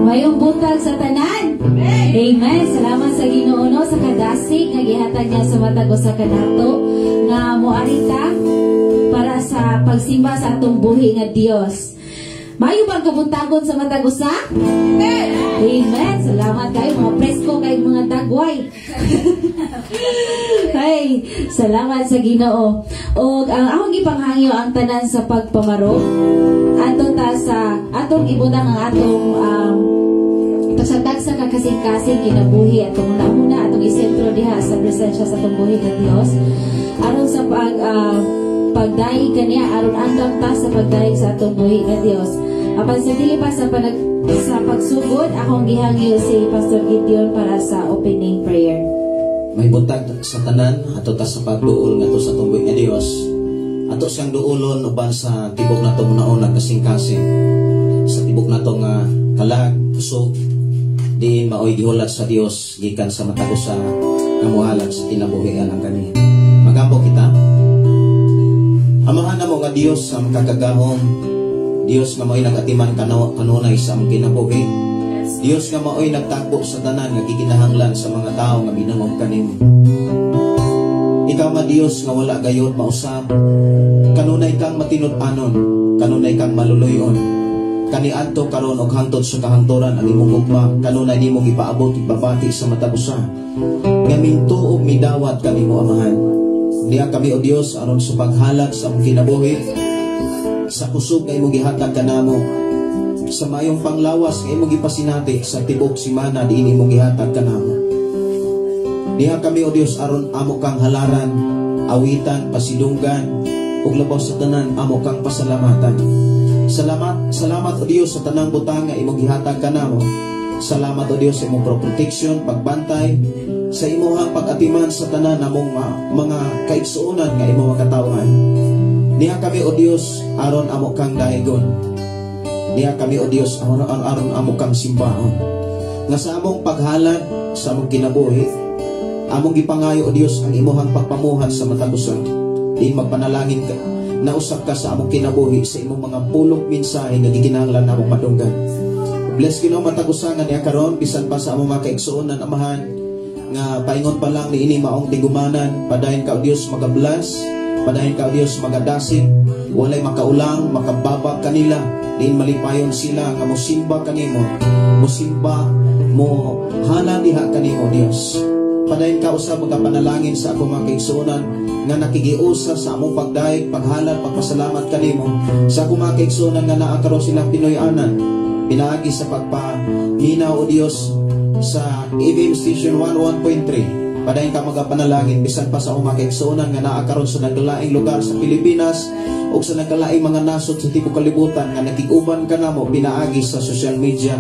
Maayong buntag sa tanan. Amen. Salamat sa Ginoo, no, sa kadasig nga gihatag niya sa matag usa kanato nga moari ta para sa pagsimba sa atong buhi nga Dios. Maayo bang kabuntagon sa matag usa? Amen. Amen. Salamat kayo, mga presko kay mga dagway. Ay, salamat sa Ginoo. Og ang akong gipanghangyo ang tanan sa pagpamaro. Ato ta sa atong ibutang ang atong tagsa-tagsa ka kasing-kasing kinabuhi, atong una atong isentro diha sa presensya sa atong buhi nga Dios aron sa pagdayeg kaniya, aron andam ta sa pagdayeg sa atong buhi nga Dios. Apan sa dili pa sa pagsugod, akong gihangyo si Pastor Gideon para sa opening prayer. Maayong buntag sa tanan. Ato ta sa pagduol ngadto sa atong buhi nga Dios. Ato siyang duolon uban sa tibok natong huna-huna, kasing-kasing, sa tibok nato nga kalag, kusog, diin maoy gihulat sa Dios gikan sa matag usa nga mohalad sa kinabuhi alang kaniya. Magampo kita. Amahan namo nga Dios sa makagagahom, Dios nga maoy nagatiman kanunay sa among kinabuhi, Dios nga maoy nagtagbo sa tanan nga gikinahanglan sa mga tao nga minangog kanimo. Ikaw nga Dios nga wala gayod mausab, kanunay kang matinud-anon, kanunay kang maluluyon. Kaniadto, karon og hangtod sa kahangturan, ang imong gugma kanunay nimong ipaabot, ipabati sa matag usa nga mintuo og midawat kanimo, Amahan. Diha kami, o Dios, aron sa paghalad sa among kinabuhi, sa kusog nga imong gihatag kanamo, sa mayong panglawas nga imong gipasinati sa tibok simana diin imong gihatag kanamo. Diha kami, o Dios, aron amo kang halaran, awitan, pasidunggan, ug labaw sa tanan, amo kang pasalamatan. Salamat, salamat, o Dios, sa tanang butang nga imong gihatag kanamo. Salamat, o Dios, sa imong protection, pagbantay, sa imong pag-atiman sa tanan namong mga kaigsuonan nga imong mga katawhan. Diha kami, o Dios, aron amo kang daygon. Diha kami, o Dios, aron amo kang simbahon. Nga sa among paghalad sa among kinabuhi, among gipangayo, o Dios, ang imuhang pagpamuhat sa matag usa. Din magpanalangin ka, nausap ka sa among kinabuhi sa imong mga pulong, mensahe nga gikinahanglan namong madunggan. Bless, Ginoo, matag usa nga niya karon, bisan pa sa among mga kaigsuonan, Amahan, nga paingon pa lang niini maong tigumanan. Padayon ka, O Dios, magabless, padayon ka, O Dios, magadasig, walay makaulang, makababa kanila, diin malipayon sila nga mosimba kanimo, mosimba, mo hala diha kanimo, Dios. Padayon ka usab magapanalangin sa akong mga kaigsuonan nga nakigiusa sa among pagdayeg, paghalad, pagpasalamat kanimo. Sa akong mga kaigsuonan nga naa karon silang Pinoy-anan, pinaagi sa pagpaminaw, O Dios, sa ABM Station 11.3. Padayon ka magapanalangin bisan pa sa akong mga kaigsuonan nga naa karon sa naglaing lugar sa Pilipinas o sa nagkalaing mga nasod sa tibok kalibutan nga nakig-uban kanamo pinaagi sa social media.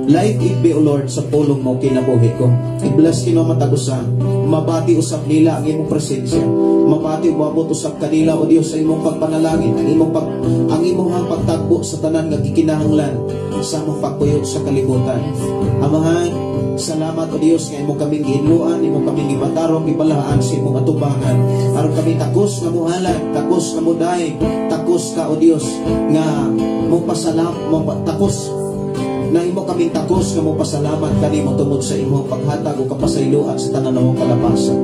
Live it be, O Lord, sa pulong mo kinabuhi ko. I-bless, Ginoo, matag usa. Mabati usab nila ang imong presensya. Mabati, moabot usab kanila, O Dios, sa imong pagpanalangin, ang imong pagtagbo sa tanan nga gikinahanglan sa among pagpuyo sa kalibutan. Amahan, salamat, O Dios, nga imo kaming gihinluan, imo kaming gipatarong, gibalahaan sa imong atubangan. Aron kami takos nga muhalad, takos nga mudayeg, takos ka, O Dios, nga mo pasalam, mo takos na imo kaming takos nga mo pasalamat kanimo tungod sa imong paghatag o kapasayloan sa tanan namong kalapasan.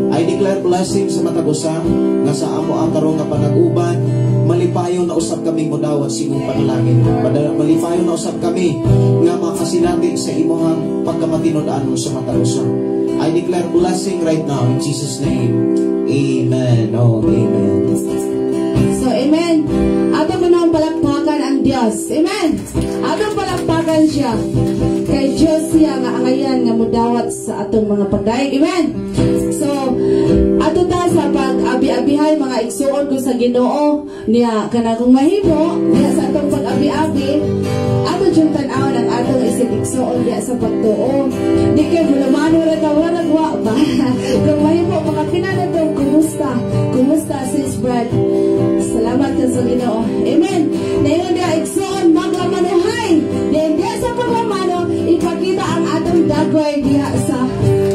I declare blessing sa matag usa nga sa amo ang karon nga panag-uban, malipayon na usab kami modawat sa imong panalangin. Malipayon na usab kami nga makasinati sa imong pagkamatinud-anon sa matag usa. I declare blessing right now in Jesus' name. Amen. Oh, amen. So, amen. Ato mo nang palakpakan ang Diyos. Amen. Atong palakpakan siya. Kay Diyos siya nga angayan nga mudawat sa atong mga pagdayeg. Amen. So, ato ta sa pag-abi-abihay, mga igsuon ko sa Ginoo niya, kana kung mahimo niya sa atong pag-abi-abi, ato jud tan-awon ang atong isig igsuon diya sa pagtuo. Di kay mulamano ra ta, wala nagwa ba. Kung mahimo makapina na tong kumusta. Kumusta, Sis Brad? Salamat ka sa Ginoo. Amen. Nayon diya, igsuon, maglamanohay. Then diya sa paglamano, ipakita ang atong dagway diha sa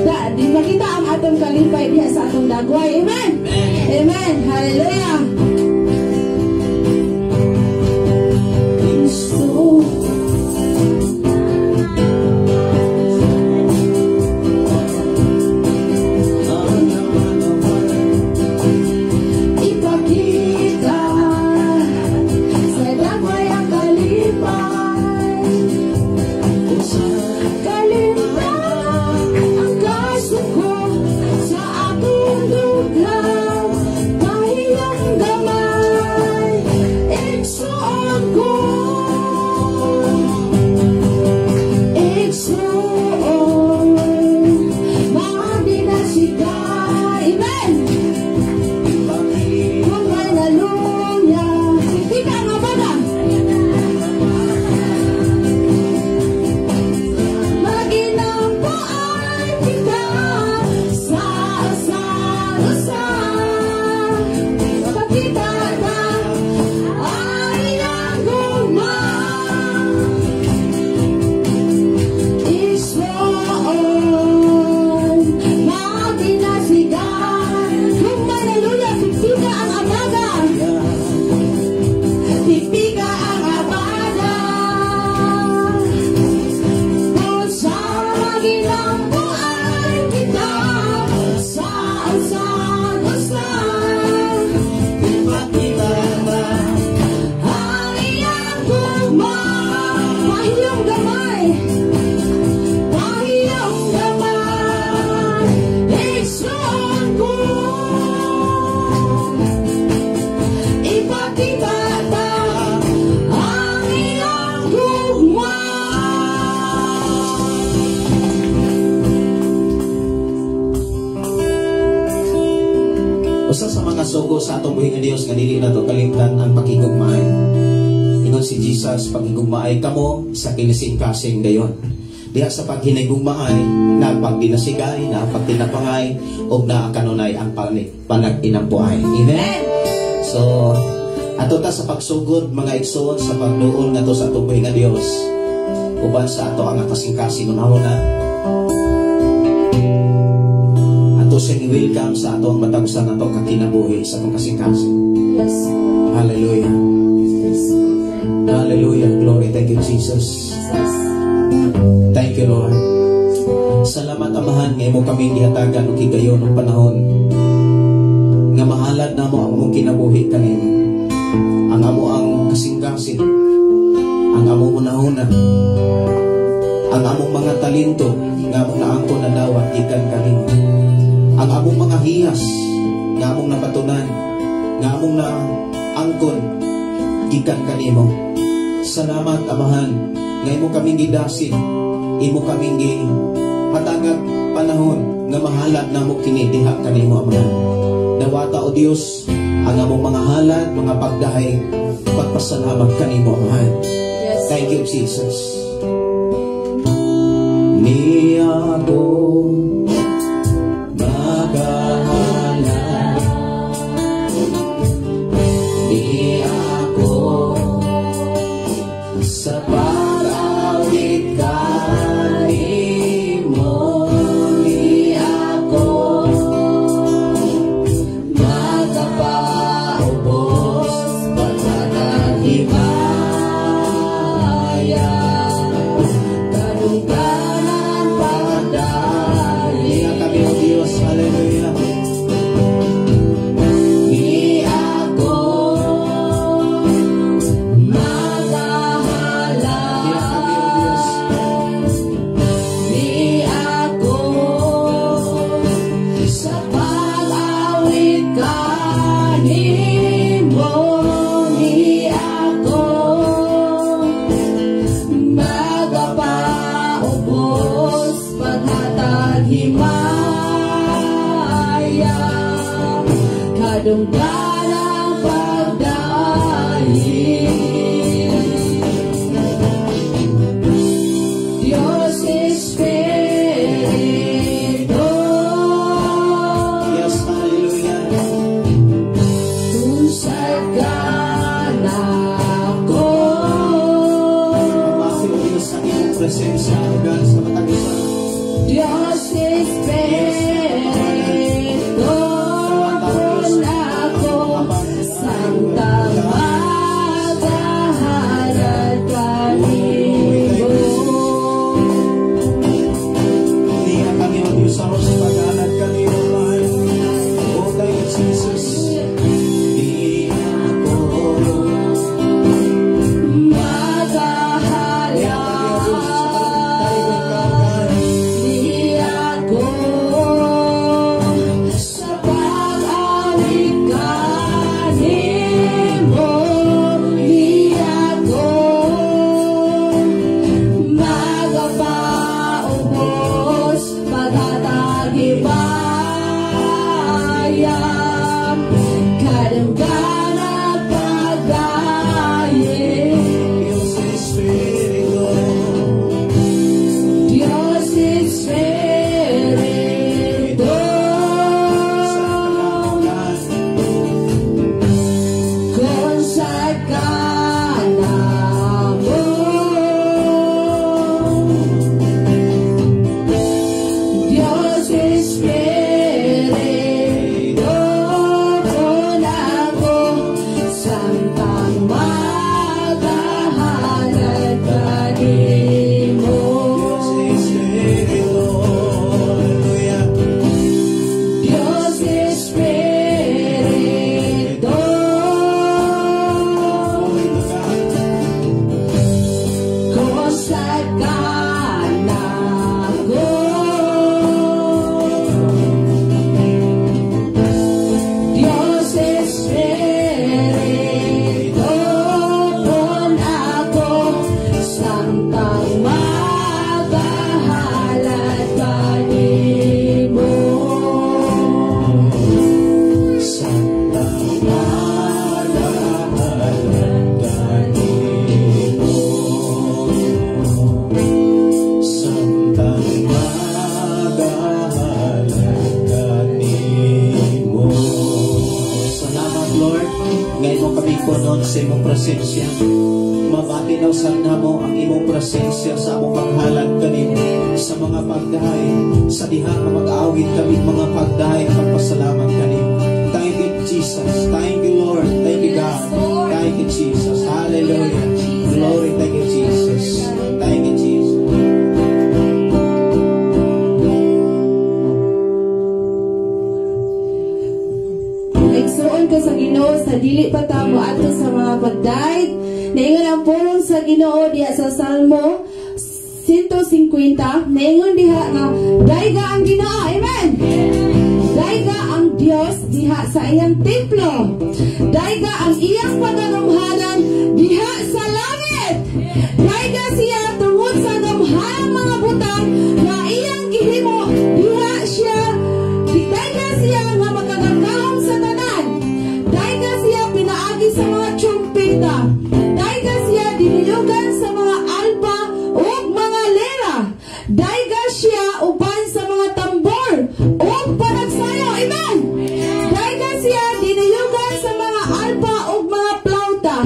da, ipakita ang atong kalipay diha sa atong dagway. Amen. Amen. Hallelujah. Kristo. Kasugo sa atong buhi nga Dios nga dili nato kalimtan ang pakigugmaay. Ingon si Jesus, "Paghigugmaay kamo sa kinising-kasing dayon." Diha sa paghinigugmaay, na pagdinasigay, na pagtinapangay, ug naa kanunay ang panag-inampuay. Amen? So, ato ta sa pagsugod, mga igsoon, sa pagduol nga to sa atong buhi nga Dios, uban sa ato ang kasing-kasing unahuna, ato siyang i-welcome sa ato ang matag usa nato kakinabuhi sa atong kasing-kasing. Yes. Hallelujah. Yes. Hallelujah. Glory. Thank you, Jesus. Jesus. Thank you, Lord. Salamat, Amahan, nga imo kaming gihatagan og higayon og panahon nga mahalad namo ang among kinabuhi kanimo. Ang amo ang kasing-kasing, ang among unahuna, ang among mga talento nga among naangkon na dawat gikan kanimo. Ang among mga hiyas nga among napatunan, nga among naangkon gikan kanimo. Salamat, Amahan, nga imo kaming gidasig, imo kaming gihatagag panahon nga mahalad namo kini diha kanimo, Amahan. Dawata, O Dios, ang among mga halad, mga pagdahay, pagpasalamat kanimo, Amahan. Yes. Thank you, Jesus. Ni ako magahalad, ni ako sa pag-awit kanimo, ni ako makapaubos paghatag himaya kadungganan pagdahi. Niya kami, O Diyos. Hallelujah. Ni ako magahalad. Niya kami, O Diyos. Ni ako sa pag-awit kanimo, ni ako magapaubos paghatag himaya kadungganang pagdahi. Dios Espiritu. Yes, hallelujah. Kung ka nako. Pamasi, O Diyos, sa iyong presensya, O God, sa matag usa. Dios Espiritu, kun ako samtang magahalad kanimo. Niya kami, O Diyos, sa sa paghalad kanimo, mahal. Oh, thank you, Jesus. Di ako magahalad. Niya kami, O Diyos, sa pagtalikod ka, O God. Di ako sa pag-awit kanimo, di ako magapaubos paghatag himaya kadungganan pagdayi. Dios Espiritu. Dios Espiritu. Sa God. Kung sa namo. Dios Espiritu, kun ako samtang magahalad kanimo. Dios Espiritu. Hallelujah. Dios Espiritu. Glory to God. Kung sa nako. Dios Espiritu, kun ako samtang magahalad kanimo. Santa. Paminaw namo ang imong presensya sa among paghalad kanimo sa mga pagdahay, sa diha nga mag-awit kami mga pagdahay, pagpasalamat kanimo. Thank you, Jesus. Thank you, Lord. Thank you, God. Thank you, Jesus. Hallelujah. Glory. Thank you, Jesus. Thank you, Jesus. Igsuon ko sa Ginoo, sa dili pa ta moadto sa mga pagdaig, naingon ang pulong sa Ginoo diha sa Salmo 150, naingon diha nga dayga ang Ginoo. Amen. Dayga ang Dios diha sa iyang templo. Dayga ang iyang pagagamhanan diha sa langit. Dayga siya tungod sa gamhanang mga butang nga iyang gihimo diha siya. Dayga siya nga makagagahom sa tanan. Dayga siya pinaagi sa mga trumpeta. Dayga siya dinuyugan sa mga alpa ug mga lira. Dayga siya uban sa mga tambor ug panagsayaw. Amen. Dayga siya dinuyugan sa mga alpa ug mga plauta.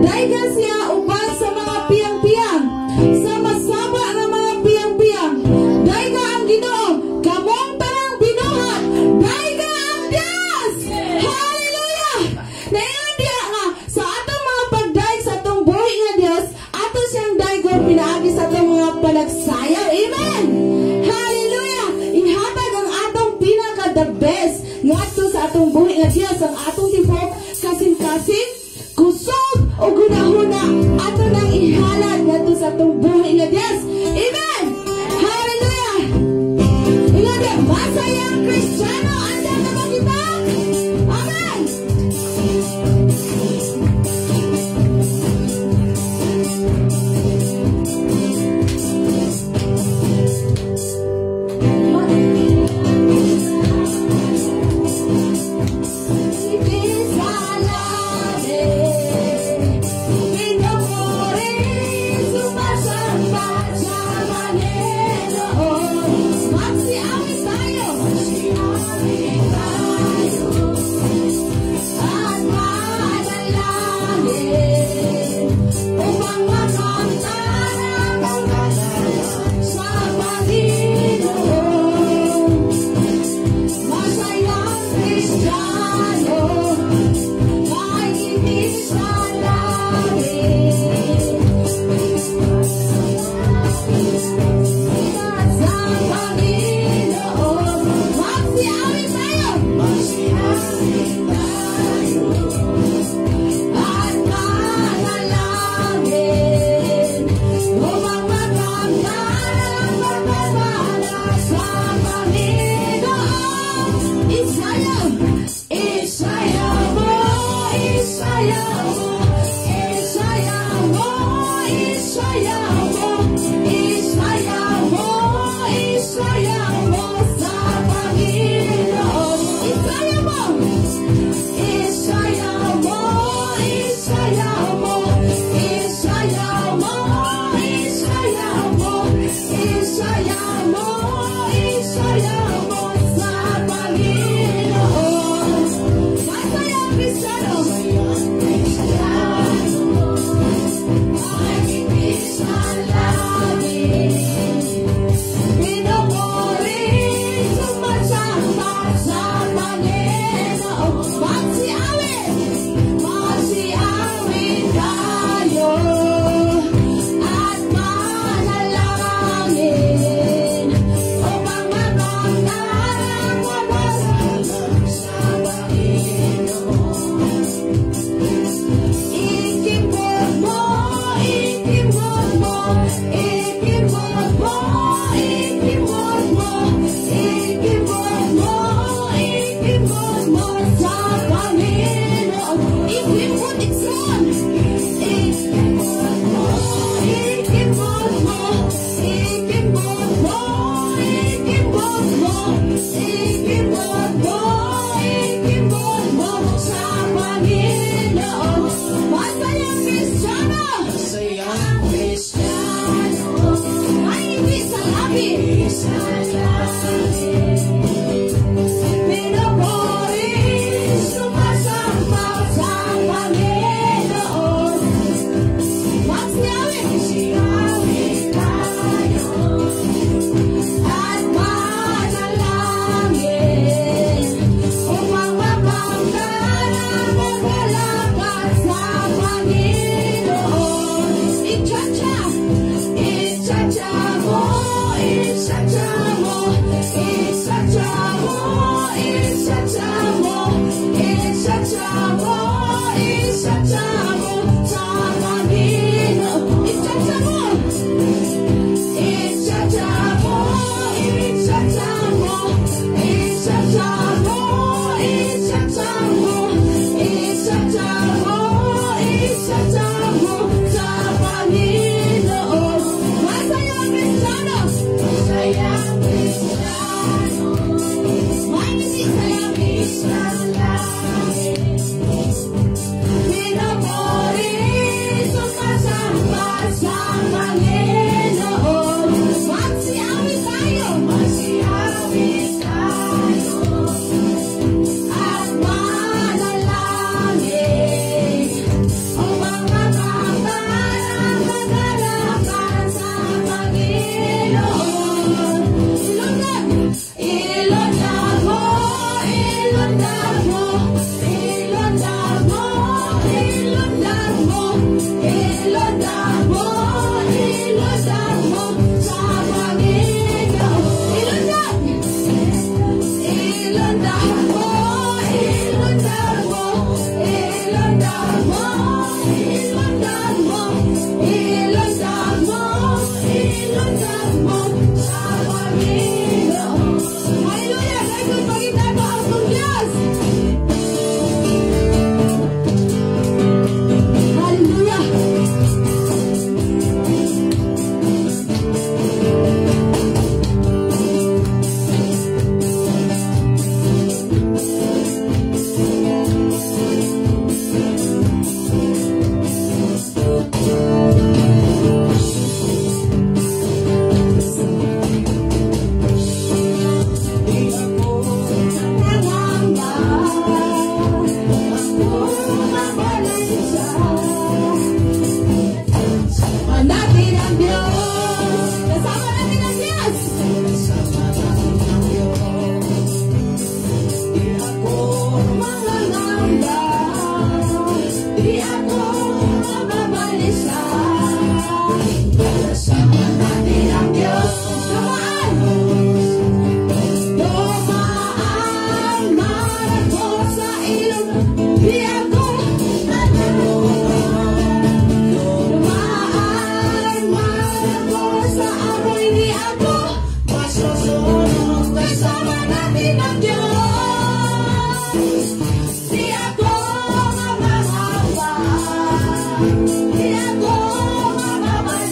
Dayga siya uban sa mga piyang-piyang, sa masaba nga mga piyang-piyang. Dayga ang Ginoo, kamong tanang binuhat. Dayga ang Dios. Hallelujah! Naingon diha nga sa atong mga pagdayeg sa atong buhi nga Dios, ato siyang daygon pinaagi sa atong mga panagsayaw. Amen. Hallelujah! Ihatag ang atong pinaka the best ngadto sa atong buhi nga Dios, ang atong tibok kasing-kasing, kusog o gunahuna, ato nang ihalad ngadto sa atong buhi nga Dios. Amen. Hallelujah! Ingon diha, masayang Kristiyano, andam na ba kita? Amen.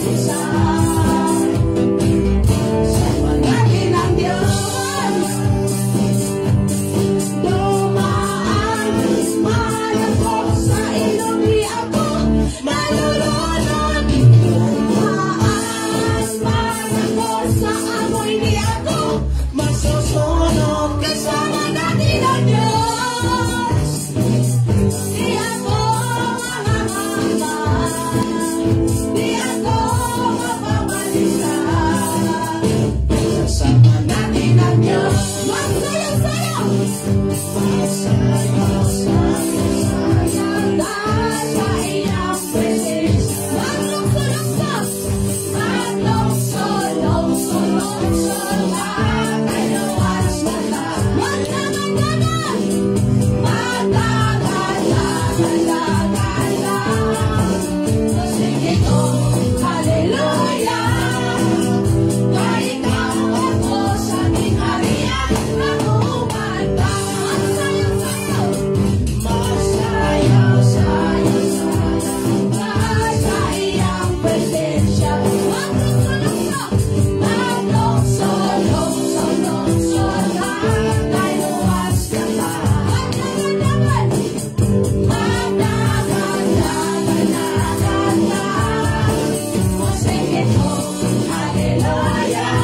Mapamalisa. Sama natin ang Diyos. Dumaan man ako sa ilog, di ako malulunod. Dumaan man ako sa apoy, di ako masusunog. Kasama natin ang Diyos. Di ako mangangamba, di ako mapamalisa. Kasama natin ang Diyos. Magsayaw-sayaw! Masayaw, sayaw, Sayaw sa iyang presensya. Maglukso-lukso! Maglukso, lukso, lukso, kayuwas mata. Magdagan-dagan! Magdagan-dagan-dagan. Sige ko, hallelujah! Kahit ako sa gingharian, ako umanda. Magsayaw-sayaw! Masayaw, sayaw, sayaw sa iyang presensya. Maglukso-lukso! Maglukso, lukso, lukso, kayuwas ka pa. Magdagan-dagan! Magdagan-dagan-dagan. Sige ko, hallelujah!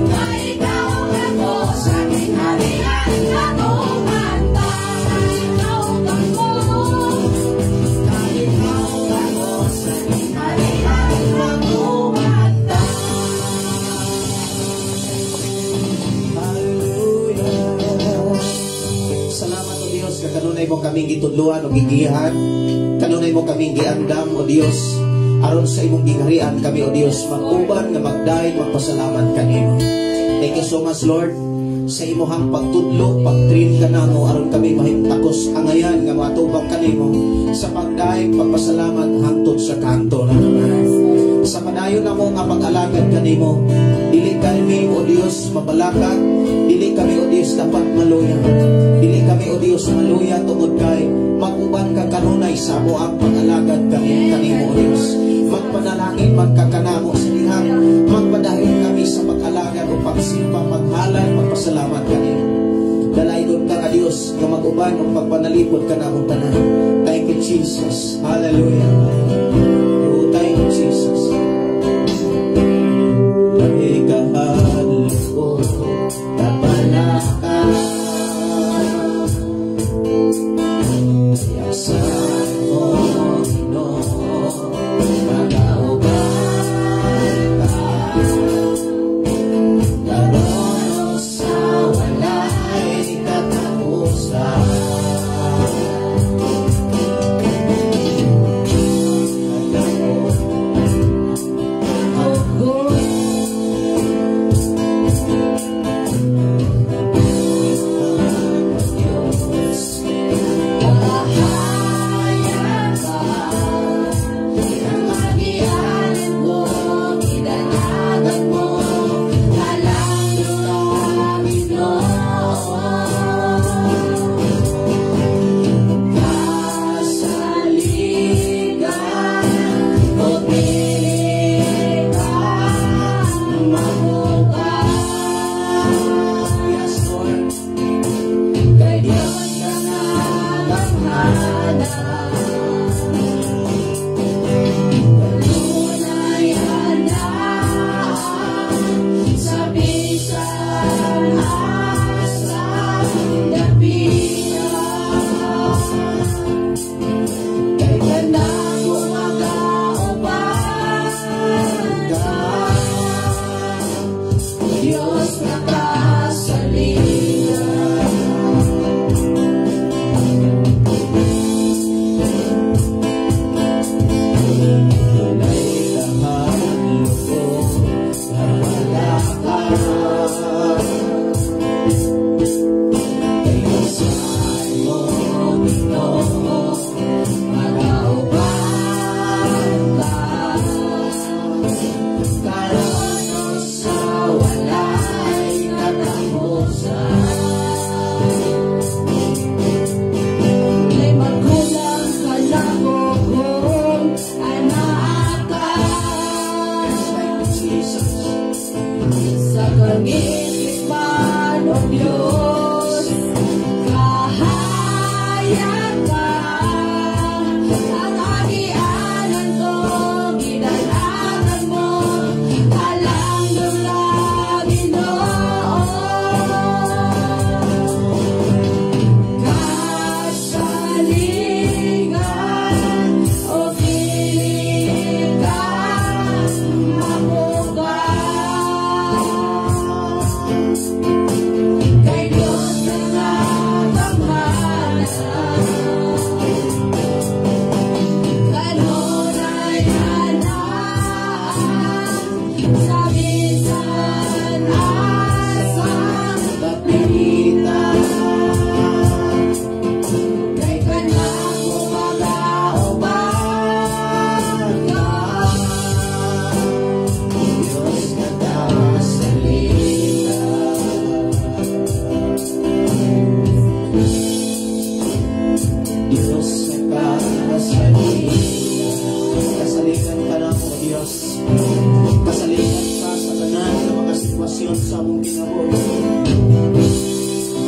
Kahit ako sa gingharian, ako umanda. Ikaw ako. Kahit ako sa Gingharian, ako umanda. Hallelujah. Salamat, O Dios, nga kanunay mo kaming gitudluan o gigihan. Kanunay mo kaming giandam, O Dios. Aron sa imong gingharian kami, O Dios, mag-uban nga magdayon magpasalamat kanimo. Thank you so much, Lord, sa imuhang pagtudlo, pag-train kanamo aron kami mahimtakos angayan nga matubang kanimo sa pagdayon pagpasalamat hangtod sa kanto na naman. Sa padayon namo nga pag-alagad kanimo, dili kami, O Dios, mabalakag, dili kami, O Dios, dapat maluya. Dili kami, O Dios, maluya tungod kay mag-uban ka kanunay sa amo ang pag-alagad kanimo, O Dios. Magpanalangin man ka kanamo sa dihang magpadayon kami sa pag-alagad o pagsimba, paghalad, magpasalamat kanimo. Dalaygon ka nga Dios nga mag-uban o pagpanalipod kanamong tanan. Thank you, Jesus. Hallelujah. Oh, thank you, Jesus. Lahi kahadlok kabalaka, Yasan mo, Ginoo, magauban ka. Karon sa walay katapusan. Diyos. Kasaligan ka sa tanan ng mga sitwasyon sa among kinabuhi.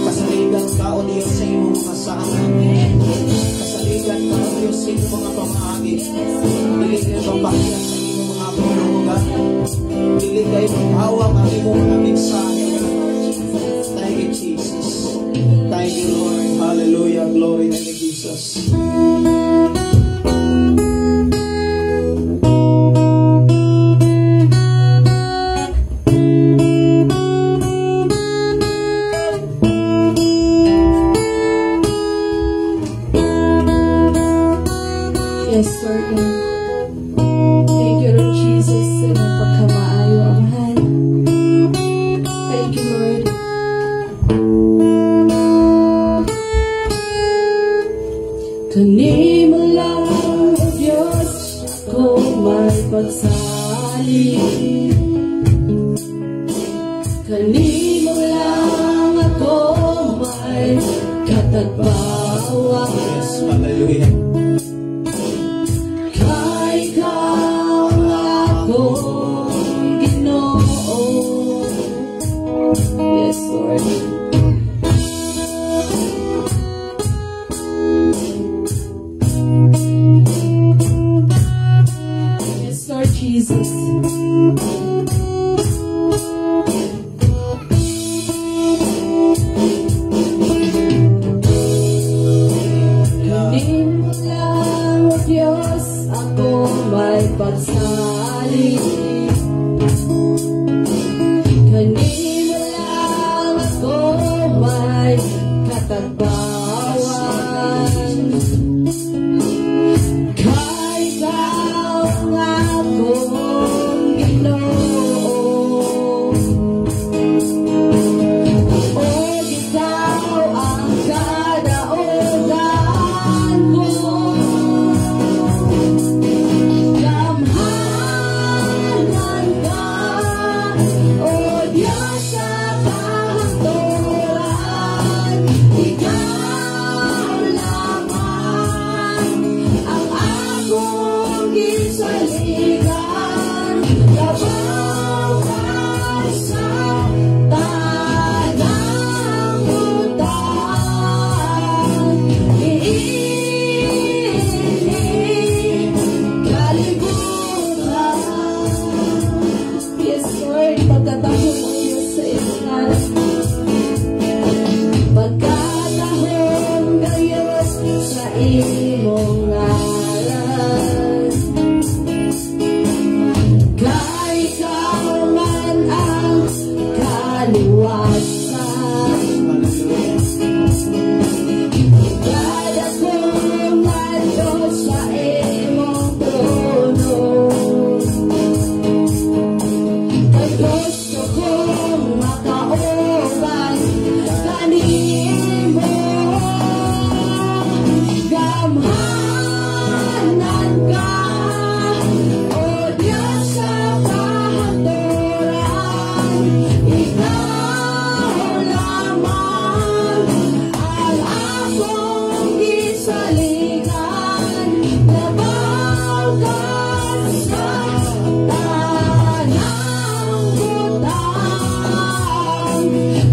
Kasaligan ka, O Diyos, sa imong mga saad. Kasaligan ka, O Diyos, sa imong mga pamaagi. Dili kayo mapahiyat sa imong mga pagdungan. Dili kayo maghawak ang imong mga mensahe. Thank you, Jesus. Thank you, Lord. Hallelujah. Glory to you, Jesus. Yes, Lord God. Thank you, Lord Jesus, sa imong pagkamaayo, Amahan. Thank you, Lord. Kanimo lang, O Diyos, ko may pagsalig. Kanimo lang ako may katagbawan. Yes, hallelujah. Kay ikaw akong Ginoo. Yes, Lord. Yes, Lord Jesus. Kanimo lang, O Diyos, ako may pagsalig. Kanimo lang ako may katagbawan. Kay ikaw ang akong Ginoo. O ikaw ang kadaugan ko. Gamhanan ka, O Diyos, sa kahangturan. Ikaw lamang ang akong gisaligan. Labaw ka sa tanang butang. Niini kalibutan. Yes, Lord, pagkatahong o Diyos sa iyong ngalan. Pagkatahong gayon sa imong ngalan. Kay ikaw man ang kaluwasan. Hallelujah. Kada kong ngadto sa imong trono. Kay gusto kong makauban kanimo. Gamhanan ka, O Diyos, sa kahangturan. Ikaw lamang ang akong gisaligan. Labaw ka sa tanang butang.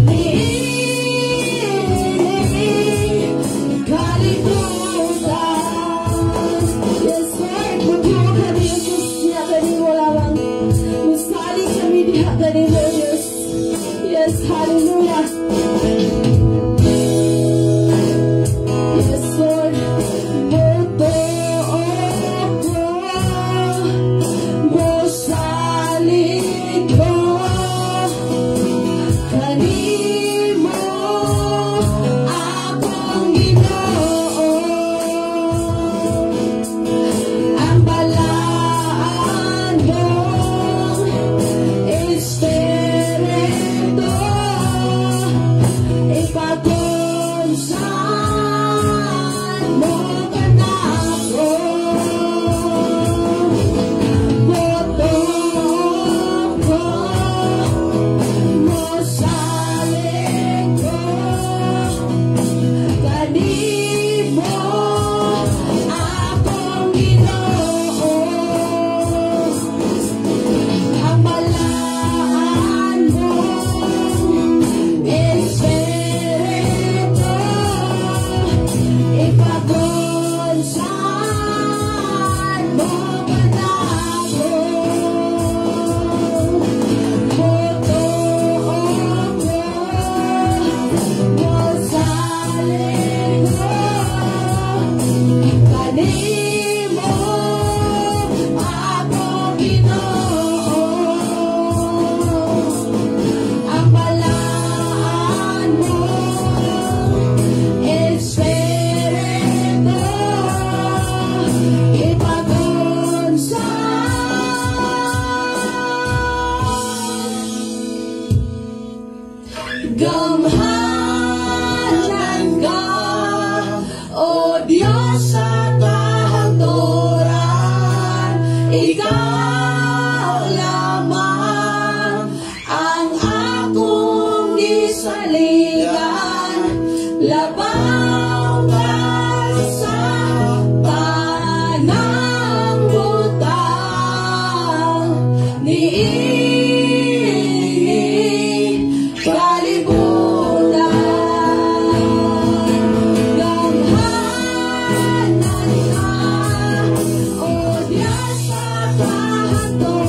Niini kalibutan. Yes, Lord, maghuwag kami, Jesus, diha kanimo lamang. Musalig kami diha kanimo, Diyos. Yes, hallelujah. Yes, Lord. Mutuo ko, musalig ko, kanimo akong Ginoo. Ang balaan mong Espiritu.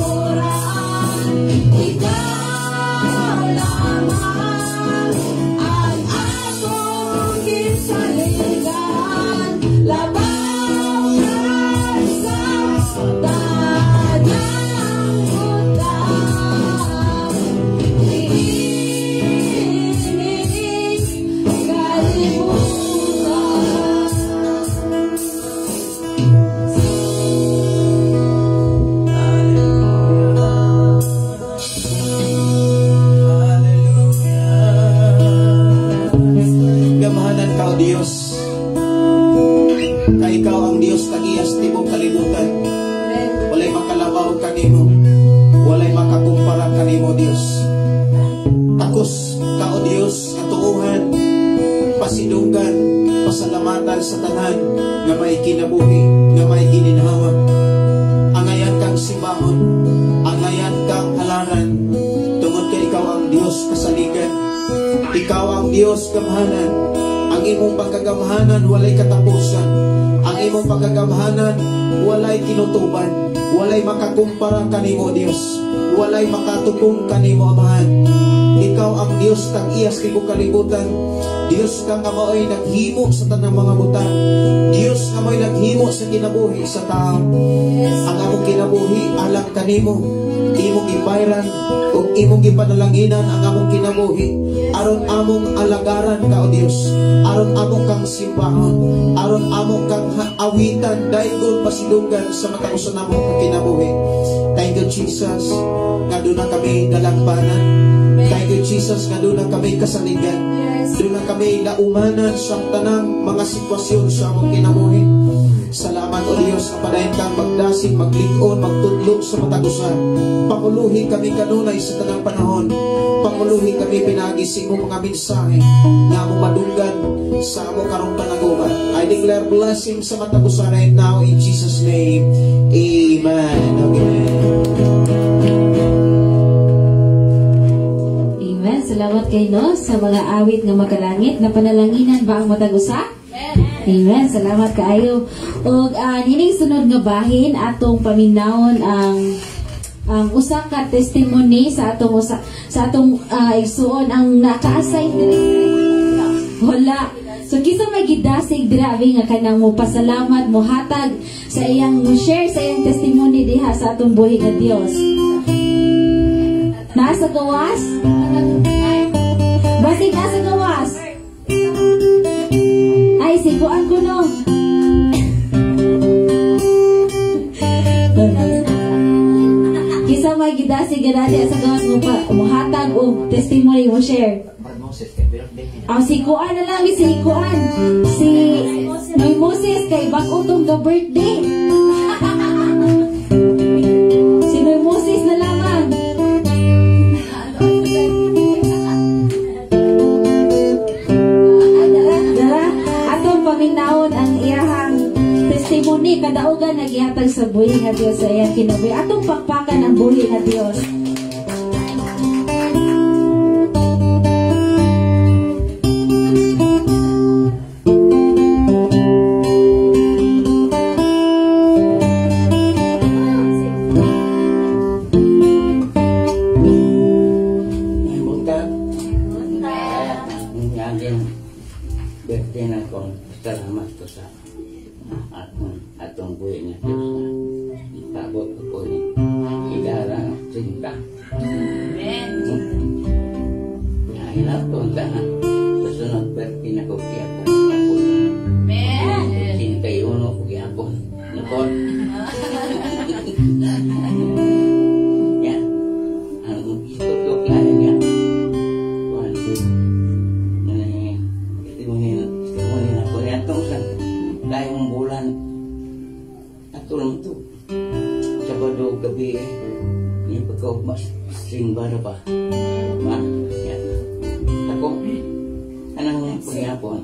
Kailuran. Ikaw lamang ang akong gisaligan, labaw sa tanang butang niining kalibutan. Hallelujah. Hallelujah. Gamhanan ka, O Diyos. Kay ikaw ang Diyos tag-iyas tibok kalibutan. Walay makalabaw kanimo. Walay makakumpara kanimo, Diyos. Takos ka, O Diyos, katuohan, pasidunggan, pasalamatan sa tanan nga may kinabuhi, nga may gininhawa. Angayan kang simbahon, angayan kang halaran, tungod kay ikaw ang Diyos kasaligan. Ikaw ang Diyos gamhanan. Ang imong pagkagamhanan walay katapusan. Ang imong pagkagamhanan walay tinutuban. Walay makakumpara kanimo, Diyos. Walay makatupong kanimo, Amahan. Ikaw ang Diyos tag-iyas tibok kalibutan. Diyos ka nga mao'y naghimo sa tanang mga butang. Diyos nga mao'y naghimo sa kinabuhi sa tao. Ang among kinabuhi alang kanimo. Imong gibayran ug imong gipanalanginan ang among kinabuhi aron among alagaran ka, O Dios, aron among kang simbahon, aron among kang awitan daygon, pasidunggan sa matag usa namong kinabuhi. Thank you, Jesus, nga duna kami dalangpanan. Thank you, Jesus, nga duna kami kasaligan. Duna kami laumanan sa tanang mga sitwasyon sa among kinabuhi. Salamat, O Diyos, nga padayon kang magdasig, maglig-on, magtudlo sa matag usa. Panguluhi kami kanunay sa tanang panahon. Panguluhi kami pinaagi sa imong mga mensahe nga among madunggan sa among karong panaguma. I declare blessing sa matag usa right now in Jesus' name. Amen. Okay. Amen. Salamat kay no sa mga awit nga makalangit. Napanalanginan ba ang matag usa? Amen. Salamat kaayo. Og nining sunod nga bahin, atong paminawon ang usa ka testimony sa atong igsuon ang naka-assign diri. Wala. So kinsa may gidasig dira abi nga kanang mo pasalamat, mo hatag sa iyang, mo share sa iyang testimony diha sa atong buhi nga Dios? Nasa gawas? Basig nasa gawas? Ay, si kuan ko no. Kinsa may gidasig nga dati sa gawas mo pa mohatag og testimony, mo share? Ang si Kuan na lang, si Kuan. Si Noy Moses kay bag-o tong ga birthday. Si Noy Moses na lamang. Dara, atong paminawon ang iyahang testimony kadaugan nagihatag sa buhi nga Dios sa iyang kinabuhi. Atong pakpakan ang buhi nga Dios. Buntag. Ngaging birthday na ko. Salamat ko sa atong buhi nga Diyos na itabot ko ni idara cinta. Amen. Nga ta na sa sunod birthday na ko kiyapon. Amen. 81 ko kiyapon. Nakon. Ya. Ang itutok na niya. Kuan. Testimony na ko niya itong sa tayong bulan. Atulong to. Sabado gabi yung pagkaugma simba na ba? Ma, yan. Ako, anang pangyapon,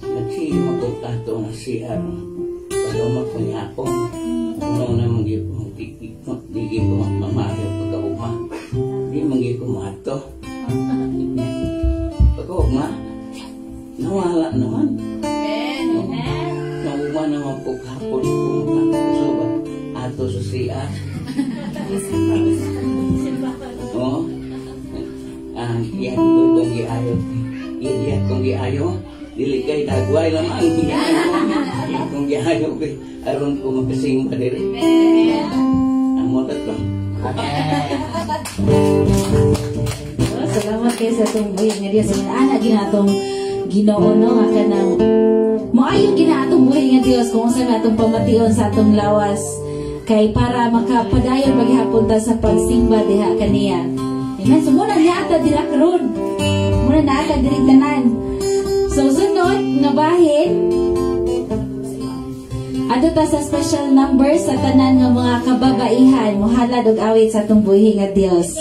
nagsima ko tato ng CR. Pagkaugma pangyapon, ano na magiging ko mamariyo pagkaugma. Di magiging ko mato. Pagkaugma, nawala naman. Nawala naman po kahapon kung ato sa CR. Oo. Ah, iyan ko kong giayo. Iyan kong giayo. Dili kay dagway lamang. Iyan kong giayo kay aron ko makasimba diri. Amo tatlo. Oh, salamat kayo sa atong buhi nga Dios. Ana ginatong Ginoo, no, nga kanang moayo gina atong buhi nga Dios kung unsa na atong pamation sa atong lawas kay para makapadayon maghapon ta sa pagsimba diha kaniya. Amen. So muna niya ata dira karon. Muna na ata diri tanan. So sunod nga bahin, adto ta sa special number sa tanan nga mga kababaihan mohalad og awit sa atong buhi nga Dios.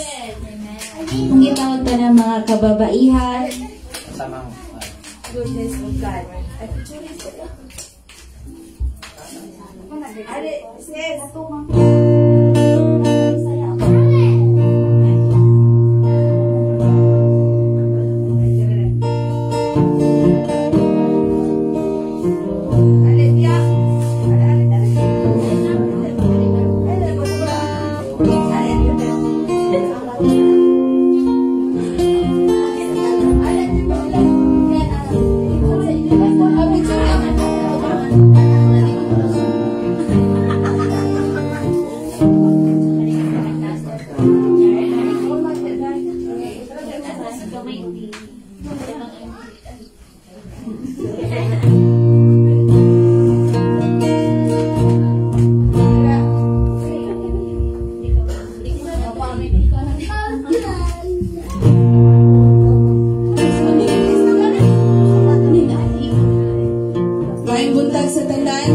Kung gitawag ta ng mga kababaihan. Sama. Goodness of God. Ari, sis. Ali, tiya. Ali, ali, ali. Ali, ali. Maayong buntag sa tanan.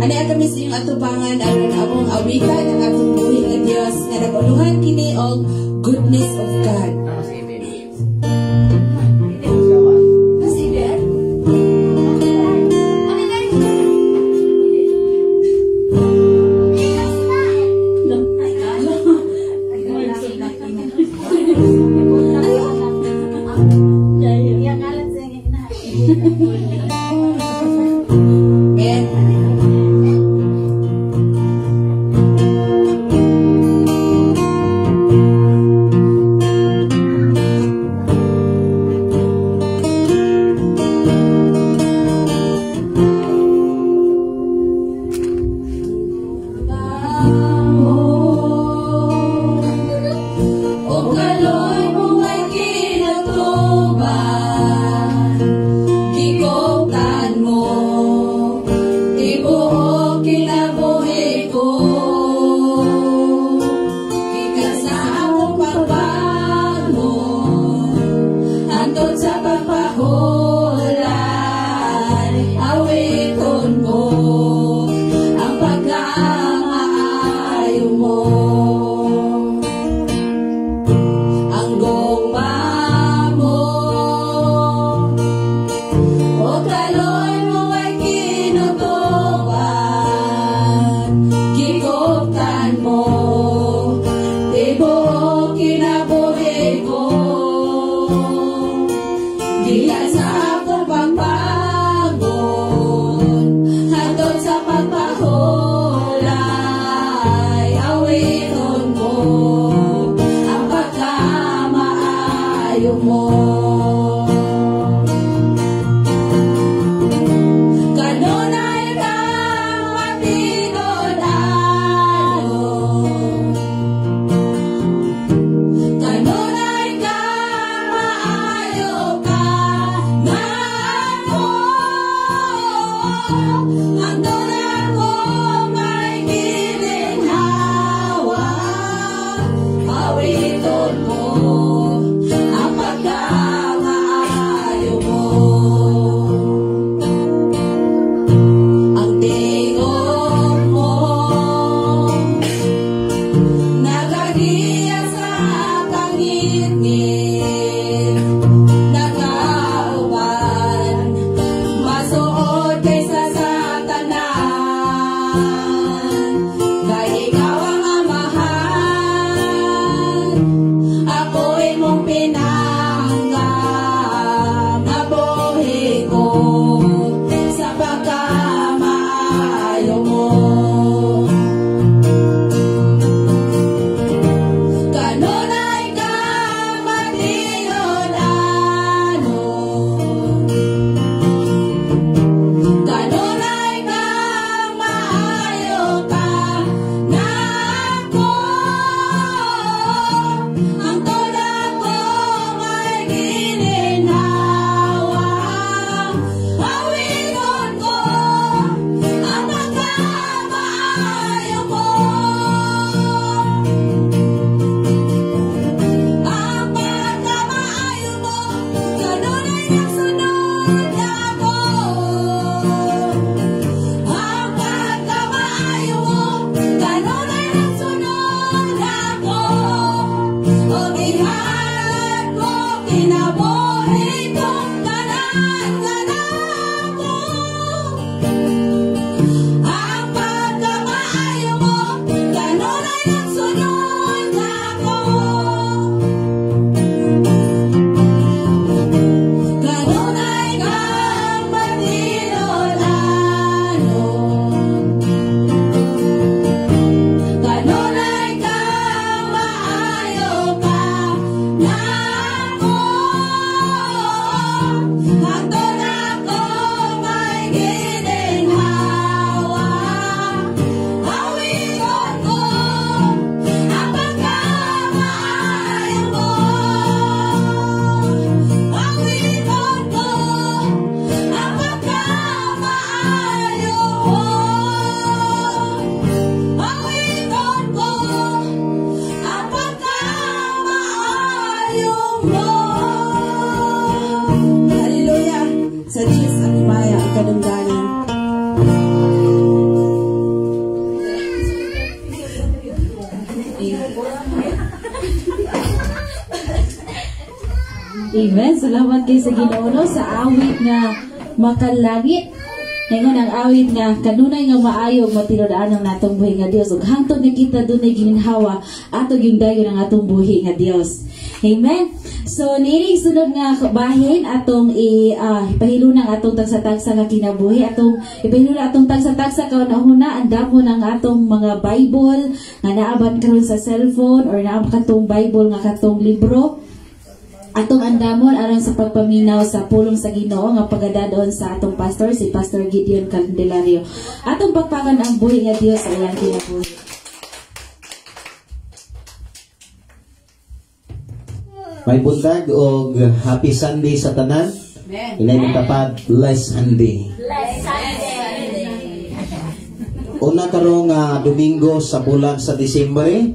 Ani kami sa inyong atubangan aron among awitan ang atong buhi nga Dios nga nag-uluhan kini og Goodness of God. Ano si Eden? Kasi Amen. Amen. Salamat kay sa Ginoo, no, sa awit nga "Makalangit". Ngayon ang awit nga kanunay nga maayo matinud-an ang natong buhi nga Dios, ug hangtod nga kita dunay gininhawa, ato yung dayon ang atong buhi nga Dios. Amen. So niining sunod nga bahin, atong i ipahilunang atong tagsa-tagsa nga kinabuhi, atong ipahiluna atong tagsa-tagsa kauna-huna. Andamon ang atong mga Bible nga naaban karon sa cellphone or naa katong Bible nga katong libro, atong andamon aron sa pagpaminaw sa pulong sa Ginoo nga pagadadon sa atong pastor, si Pastor Gideon Candelario. Atong pakpakan ang buhi nga Dios sa iyang kinabuhi. May buntag og happy Sunday sa tanan. Inay magtapad, bless Sunday. Bless Sunday. Una karong Domingo sa bulan sa Disyembre,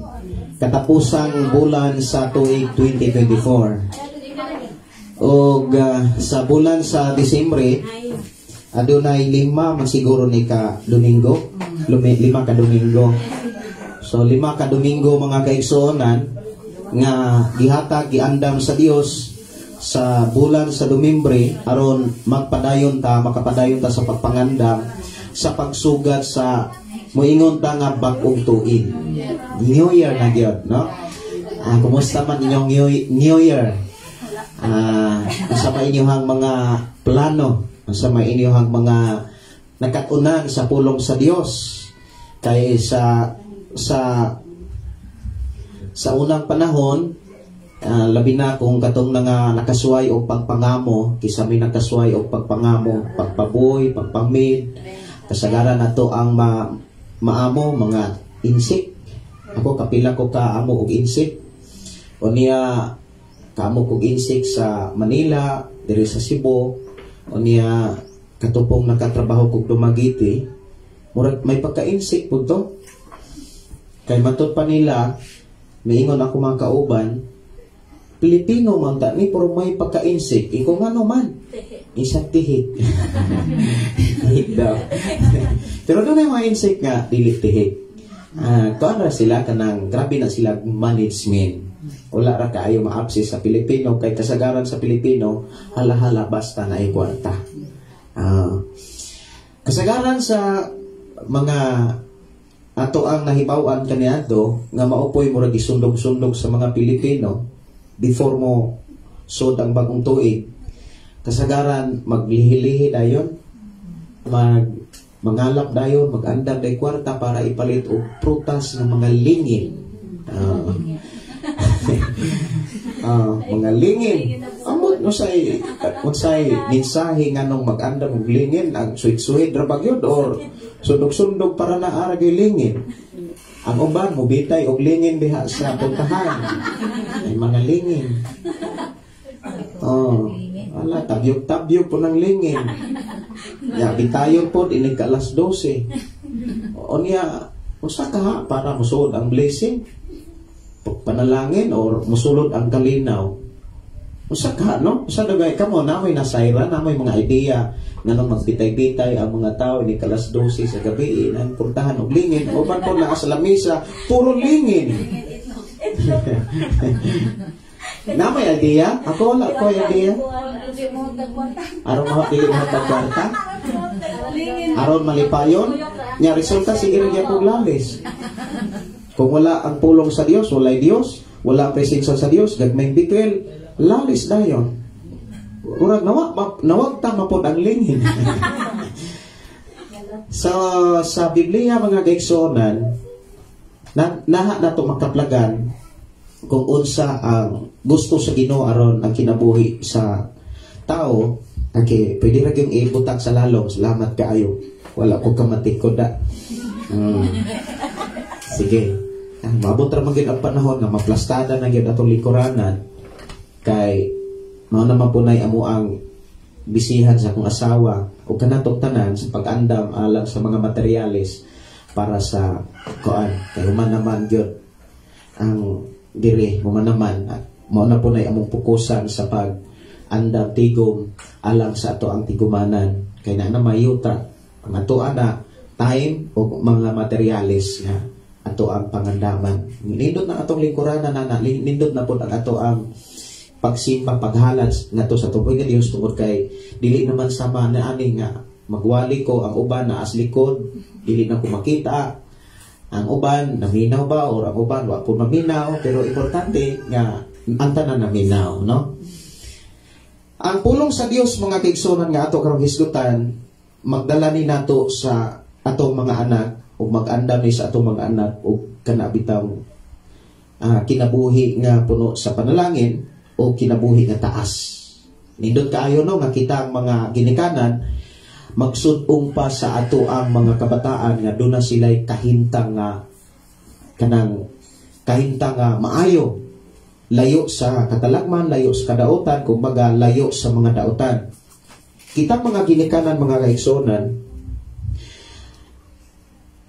katapusang bulan sa tuig 2024. Og sa bulan sa Disyembre, adunay 5 man siguro ni ka Domingo, 5 ka Domingo. So 5 ka Domingo, mga kaigsuonan, nga gihatag, giandam sa Dios sa bulan sa Domimbre aron magpadayon ta, makapadayon ta sa pagpangandam sa pagsugat sa moingon ta nga bag-ong tuig. New Year na gyud, no? Kumusta man inyong New Year? Unsa may inyong mga plano? Unsa may inyong mga nakatunan sa pulong sa Dios? Kay sa sa sa unang panahon, labi na kung katong nga nakasuway og pagpangamo, kisa may nakasuway og pagpangamo, pagpaboy, pagpamid, kasagaran nato ang maamo mga insect. Ako, kapila ko ka amo og insect. O niya kaamo kog insect sa Manila, diri sa Cebu. O niya katupong nakatrabaho kog Dumaguete, murag may pagka-insect pud to. Kay matud pa nila, miingon ako mga kauban, Pilipino man ta ni pero may pagka-insect. Iko ngano man? Isang tihik. Tihik daw. Pero doon ay mga insect nga dili tihik. Kuan ra sila, kanang grabe na sila management. Wala ra kaayo maapsi sa Pilipino kay kasagaran sa Pilipino hala-hala basta na ay kwarta. Kasagaran sa mga ato ang nahibaw-an kaniadto nga maopoy murag gisundog-sundog sa mga Pilipino before mo sud ang bagong tuig. Kasagaran maglihilihi dayon, mangalap dayon, magandam day kwarta para ipalit og prutas ng mga lingin. Mga lingin. Amot no say unsay mensahe nganong magandam og lingin, ang suhid-suhid ra ba gyud or sundog-sundog para na ara gyud lingin? Ang uban mobitay og lingin diha sa puntahan. Ay mga lingin. Oh, wala, tabyog-tabyog po ng lingin. Ya bitayon po inig ka alas 12. O niya usa ka ha, para musulod ang blessing, panalangin or musulod ang kalinaw. Usa ka, no? Usa dagay kamo na may nasayra, na may mga idea nganong magbitay-bitay ang mga tao inig alas 12 sa gabi ang puntahan og lingin. Uban po naa sa lamesa, puro lingin. Na may idea? Ako wala ko idea. Aron dili mo kwarta. Aron malipayon. Nya resulta sige ra gyapon lalis. Kung wala ang pulong sa Dios, walay Dios, wala ang presensya sa Dios, gagmay bituel, lalis dayon. Murag nawag ta mapod ang lingin. Sa Biblia, mga kaigsuonan, naha na to makaplagan kung unsa ang gusto sa Ginoo aron ang kinabuhi sa tao. Okay, pwede ra gyud ibutang sa lalong. Salamat kaayo. Wala ko kamatikod da. Sige. Maabot ra man gyud ang panahon nga maplastada na gyud atong lingkuranan kay mao naman po nay amo ang bisihan sa akong asawa o kanatong tanan sa pag-andam alang sa mga materyales para sa kuan kay human naman gyud ang dire, human naman mao na po nay among pukusan sa pag-andam tigom alang sa ato ang tigumanan kay na mayuta ang ato ana time o mga materyales nga ato ang pangandaman. Nindot na atong lingkuranan na, nindot na pod ang ato ang pagsimba, paghalad ngadto sa tuboy nga Dios, tungod kay dili naman sama na ani nga magwali ko, ang uban na as likod, dili na ko makita ang uban naminaw ba or ang uban wa po maminaw, pero importante nga ang tanan naminaw, no? Ang pulong sa Dios, mga kaigsuonan, nga ato karong hisgutan, magdala ni nato sa atong mga anak o mag-andam ni sa atong mga anak o kana bitaw kinabuhi nga puno sa panalangin o kinabuhi nga taas. Nindot kaayo, no, nga kita ang mga ginikanan magsud-ong pa sa ato ang mga kabataan nga duna sila'y kahimtang nga kanang kahimtang nga maayo, layo sa katalagman, layo sa kadautan, kumbaga layo sa mga dautan. Kita mga ginikanan, mga kaigsuonan,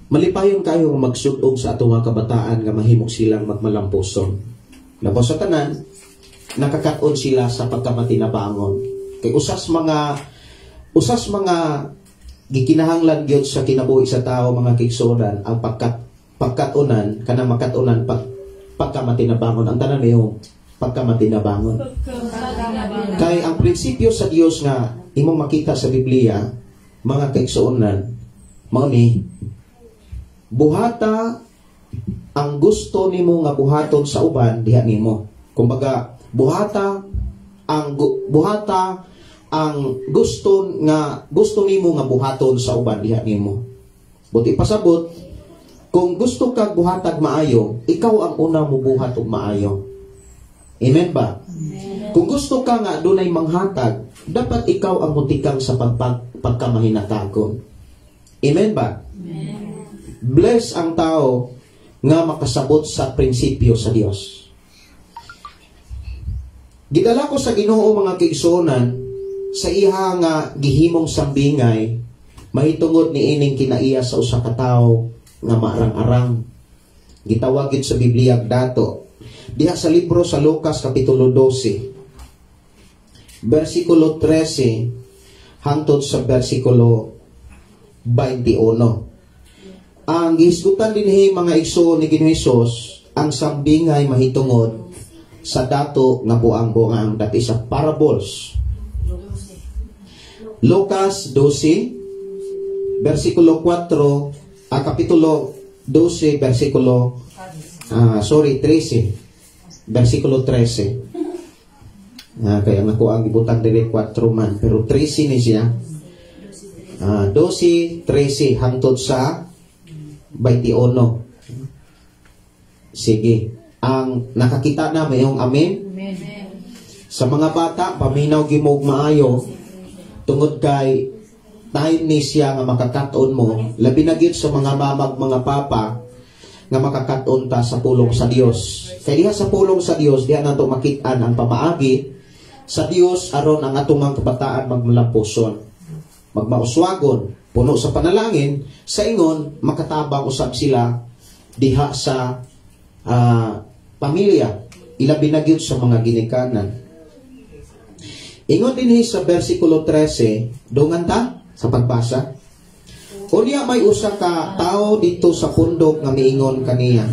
malipayon kayo nga magsud-ong sa atong mga kabataan nga mahimong silang magmalampuson. Labaw sa tanan, nakakat-on sila sa pagkamatinabangon. Kay usas mga gikinahanglan gyud sa kinabuhi sa tao, mga kaigsuonan, ang pagkat-unan, kanang makat-unan pagkamatinabangon. Ang tanan mayo pagkamatinabangon. Kay ang prinsipyo sa Dios nga imong makita sa Biblia, mga kaigsuonan, mao ni: buhata ang gusto nimo nga buhaton sa uban diha nimo. Kumbaga, buhata ang gusto nimo nga buhaton sa uban diha nimo. Buot ipasabot, kung gusto kag buhatag maayo, ikaw ang unang mubuhat og maayo. Amen ba? Amen. Kung gusto ka nga dunay manghatag, dapat ikaw ang mutikang sa pagkamahinatagon. Amen ba? Amen. Bless ang tao nga makasabot sa prinsipyo sa Dios. Gidala ko sa Ginoo, mga kaigsuonan, sa iha nga gihimong sambingay mahitungod ni ining kinaiya sa usa ka tawo nga maarang-arang. Gitawag gid sa Biblia dato. Diha sa libro sa Lucas kapitulo 12 versikulo 13 hangtod sa versikulo 21. Ang gihisgutan dinhi, mga igsoon ni Ginoong Hesus, ang sambingay mahitungod sa dato nga buang-buang, that is a parables. Lucas 12 versikulo 4, kapitulo 12 versikulo sorry, 13, versikulo 13. Kaya nga ko ang gibutang diri 4 man, pero 13 ni siya. 12, 13 hangtod sa 21. Sige. Ang nakakita na, mayong amen. Amen. Sa mga bata, paminaw gimog maayo tungod kay time ni siya nga makakaton mo, labi na gyud sa mga mamag, mga papa, nga makakaton ta sa pulong sa Dios. Kay diha sa pulong sa Dios, diha nato makit-an ang pamaagi sa Dios aron ang atong mga kabataan magmalampuson, magmauswagon, puno sa panalangin, sa ingon makatabang usab sila diha sa pamilya, ilabi na gyud sa mga ginikanan. Ingon dinhi sa versikulo 13, dungan ta sa pagbasa. Unya may usa ka tawo dito sa pundok nga miingon kaniya: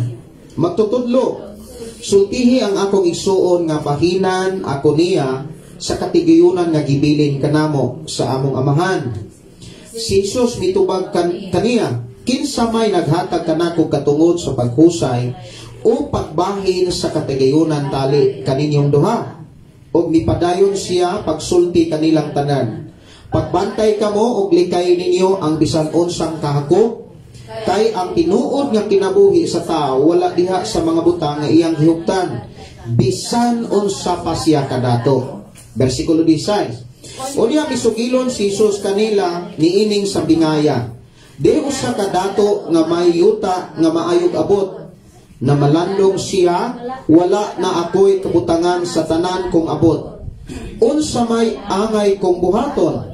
"Magtutudlo, sultihi ang akong igsuon nga bahinan ako niya sa katigayunan nga gibilin kanamo sa among amahan." Si Jesus mitubag kaniya, "Kinsa may naghatag kanako katungod sa paghusay o pagbahin sa katigayunan tali kaninyong duha?" Og mipadayon siya pagsulti kanilang tanan, "Pagbantay kamo og likay ninyo ang bisan unsang kahakop, kay ang tinuod nga kinabuhi sa tao wala diha sa mga butang nga iyang gihuptan, bisan unsa pa siya kadato." Versikulo 16. Unya misugilon si Jesus kanila niining sa bingaya: "Di usa ka dato nga may yuta nga maayog abot. Na malandong siya, 'Wala na ako'y kabutangan sa tanan kong abot. Unsa may angay kong buhaton?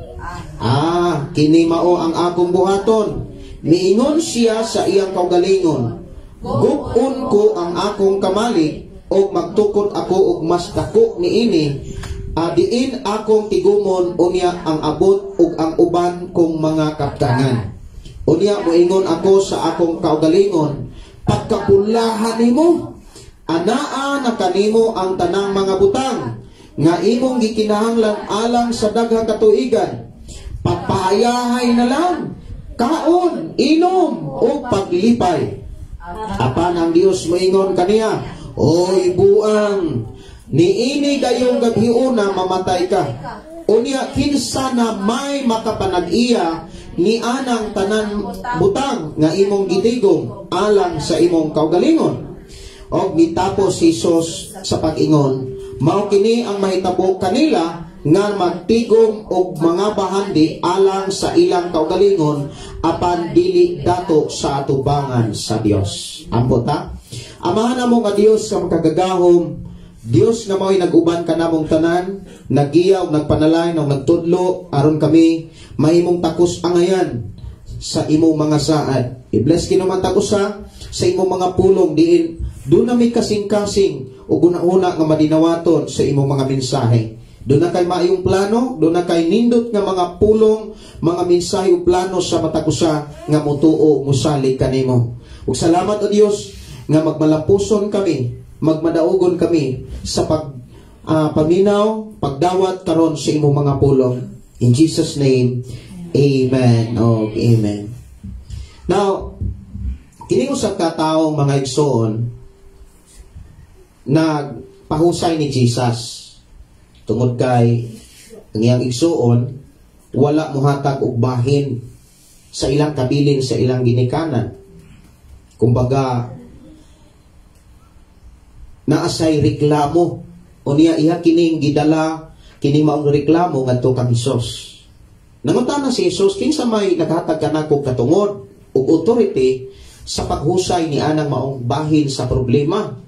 Ah, kini mao ang akong buhaton.' Miingon siya sa iyang kaugalingon, 'Gub-on ko ang akong kamalig og magtukod ako og mas dako niini, diin akong tigumon unya ang abot ug ang uban kong mga kaptangan. Unya moingon ako sa akong kaugalingon, Pagkabulahan nimo, anaa na kanimo ang tanang mga butang nga imong gikinahanglan alang sa daghang katuigan. Pagpahayahay na lang, kaon, inom, o paglipay." Apan ang Dios moingon kaniya, "Oy buang, niini gayong gabhiona mamatay ka. Unya kinsa na may makapanag-iya ni anang tanan butang nga imong gitigom alang sa imong kaugalingon?" Og mitapos si Jesus sa pag-ingon, "Mao kini ang mahitabo kanila nga magtigom og mga bahandi alang sa ilang kaugalingon apan dili dato sa atubangan sa Dios." Ambot ha. Amahan namo nga Dios nga makagagahom, Dios nga mao'y nag-uban kanamong tanan, naggiya ug nagpanalangin ug nagtudlo aron kami mahimong takos angayan sa imong mga saad. I-bless kinuman takusa sa imong mga pulong diin duna mi kasing-kasing ug una-una nga madinawaton sa imong mga mensahe. Duna kay maayong plano, duna kay nindot nga mga pulong, mga mensahe ug plano sa matag usa nga mutuo, musalig kanimo. Ug salamat, o Dios, nga magmalapuson kami, magmadaugon kami sa pag paminaw, pagdawat karon sa imong mga pulong. In Jesus' name, amen. Oh, amen. Now, kini usa ka tawo, mga igsoon, nagpahusay ni Jesus tungod kay ang iyang igsuon wala mohatag og bahin sa ilang kabilin sa ilang ginikanan. Kumbaga, naasay reklamo. Unya iya kining gidala kining maong reklamo ngadto kang Hesus. Nangutana si Hesus, "Kinsa may naghatag kanako katungod ug authority sa paghusay ni anang maong bahin sa problema?"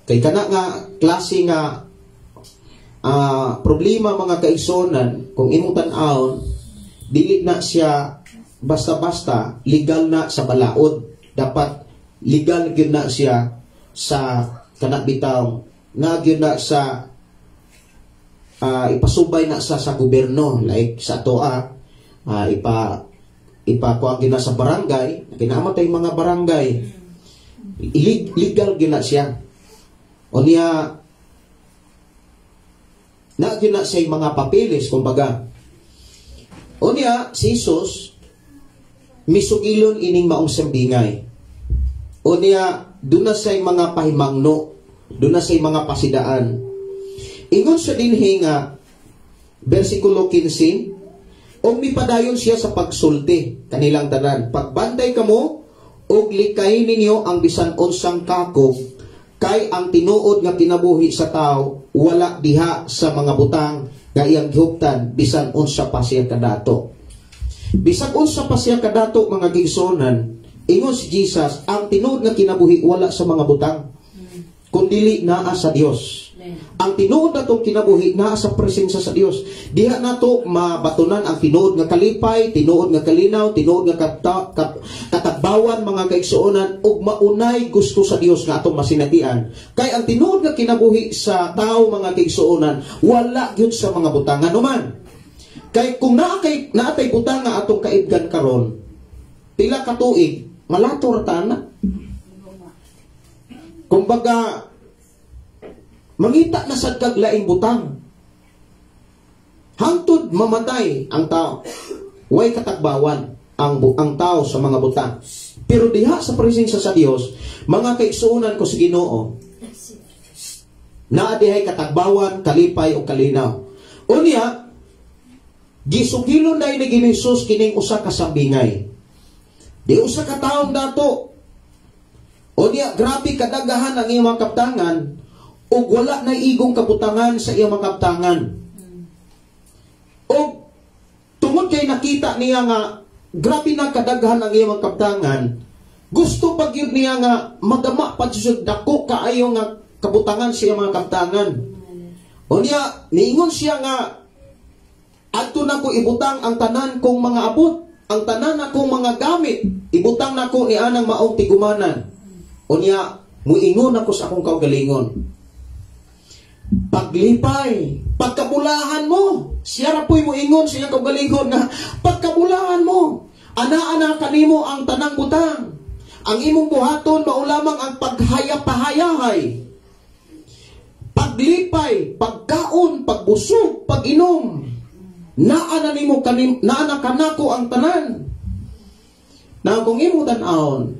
Kay kana nga klase nga problema, mga kaigsuonan, kung imong tan-awon, dili na siya basta-basta legal na sa balaod. Dapat legal gyud na siya sa kana bitaw na gyud na sa ipasubay na sa gobyerno, like sa atoa ipa ipa gyud na sa barangay, kinamatay mga barangay. Legal gyud na siya. Unya na gyud na siya mga papeles, kumbaga. Unya si Jesus misugilon ining maong sambingay. Unya duna say mga pahimangno, duna say mga pasidaan. Ingon sa dinhi nga versikulo 15, og mipadayon siya sa pagsulti kanilang tanan, "Pagbantay kamo og likay ninyo ang bisan unsang kakog, kay ang tinuod nga kinabuhi sa tao wala diha sa mga butang nga iyang gihuptan, bisan unsa pa siya kadato." Bisan unsa pa siya kadato, mga kaigsuonan, ingon si Jesus, ang tinuod nga kinabuhi wala sa mga butang kundili naa sa Dios. Ang tinuod natong kinabuhi naa sa presensya sa Dios. Diha nato mabatunan ang tinuod nga kalipay, tinuod nga kalinaw, tinuod nga katagbawan, mga kaigsuonan, ug maunay gusto sa Dios nga atong masinatian. Kay ang tinuod nga kinabuhi sa tao, mga kaigsuonan, wala gyud sa mga butang. Anuman? Kay kung naa tay butang nga atong kaibgan karon, pila ka tuig malator ta na. Kumbaga, mangita na sad kag laing butang. Hangtod mamatay ang tao, way katagbawan ang tao sa mga butang. Pero diha sa presensya sa Dios, mga kaigsuonan ko sa Ginoo, naa dihay katagbawan, kalipay o kalinaw. Unya, gisugilon na ni Jesus kining usa ka sambingay. Di usa ka taong dato. Unya, grabe kadagahan ang iyang mga kaptangan ug wala na igong kabutangan sa iyang mga kaptangan. Og tungod kay nakita niya nga grabe na kadaghan ang iyang mga kaptangan, gusto pa gyud niya nga magama pa jud dako kaayo nga kabutangan sa iyang mga kaptangan. Unya, niingon siya nga, "Adto na ko ibutang ang tanan kong mga abot, ang tanan akong mga gamit, ibutang nako ni anang maong tigumanan. Unya, muingon ako sa akong kaugalingon. Paglipay, pagkabulahan mo." Siya ra po'y muingon sa iyang kaugalingon nga, "Pagkabulahan mo, ana-ana kanimo ang tanang butang." Ang imong buhaton mao lamang ang paghaya-pahayahay, paglipay, pagkaon, pagbusog, pag-inom. Naa na nimo kanim, naa na kanako ang tanan. Na kung imo tan-awon,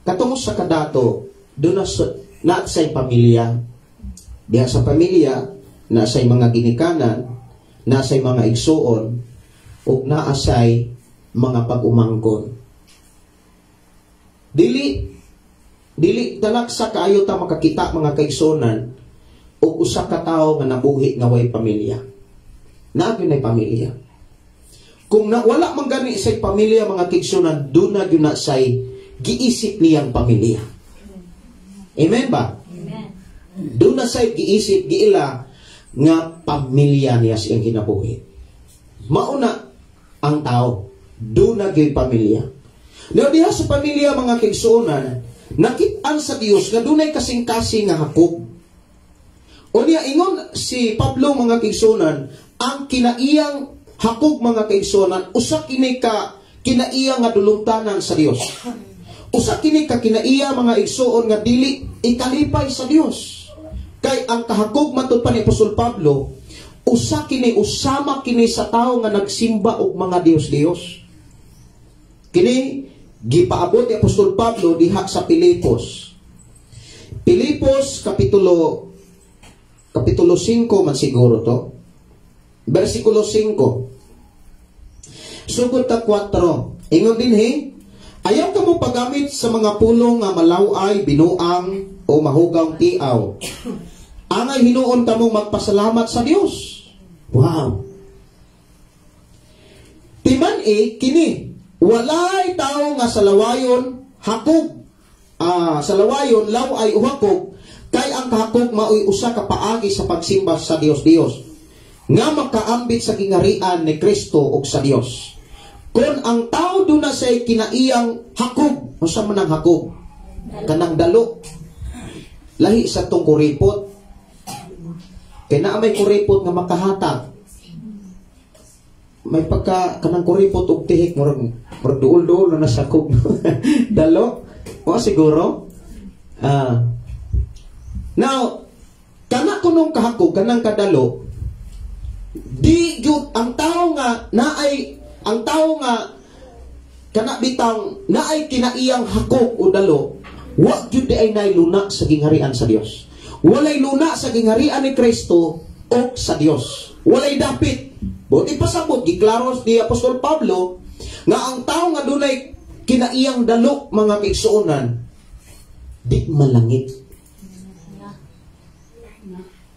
katong sa kadato, doon na sa, naa say pamilya. Diha sa pamilya, naa say mga ginikanan, naa say mga igsuon, ug naa say mga pag-umangkon. Dili talaksa kaayo ta makakita, mga kaigsuonan, og usa ka tawo nga nabuhi nga way pamilya. Naa gyud nay pamilya. Kung na, wala man gani say pamilya, mga kaigsuonan, duna gyud na say giisip niyang pamilya. Amen ba? Amen. Duna say giisip giila nga pamilya niya siyang kinabuhi. Mauna ang tao, duna gyud pamilya. Now, diha sa pamilya, mga kaigsuonan, nakit-an sa Dios nga dunay kasing-kasing nga hakog. Unya ingon si Pablo, mga kaigsuonan, ang kinaiyang hakog, mga kaigsuonan, usa kini ka kinaiya nga dulungtanan sa Dios. Usa kini ka kinaiya, mga igsuon, nga dili ikalipay sa Dios. Kay ang kahakog, matud pa ni Apostol Pablo, usa kini usama kini sa tawo nga nagsimba og mga dios-dios. Kini gipaabot ni Apostol Pablo diha sa Pilipos. Pilipos kapitulo 5 man siguro to. Versikulo 5. Sugod ta 4. Ingon dinhi, "Ayaw kamo paggamit sa mga pulong nga malaway, binuang o mahugaw tiaw. Angay hinuon kamong magpasalamat sa Dios." Wow. Timan-i kini, walay tao nga salawayon hakog. Salawayon, laway o hakog, kay ang kahakog maoy usa ka paagi sa pagsimba sa Dios-Dios nga makaambit sa gingharian ni Kristo ug sa Dios. Kung ang tao duna say kinaiyang hakog, unsa man ang hakog? Kanang dalo. Lahi sa tong kuripot. Kay naa may kuripot nga makahatag. May pagka kanang kuripot og tihik, murag duol-duol na nasakog. Dalo. O siguro. Now, kana kunong kahakog, kanang kadalo, di gyud ang tao nga naay ang tao nga kana bitang naay kinaiyang hakog o dalo, wa gyud di ay nay luna sa gingharian sa Dios. Walay luna sa gingharian ni Kristo o sa Dios. Walay dapit. Buti pasabot, giklaro ni Apostol Pablo nga ang tao nga dunay kinaiyang dalo, mga kaigsuonan, di malangit.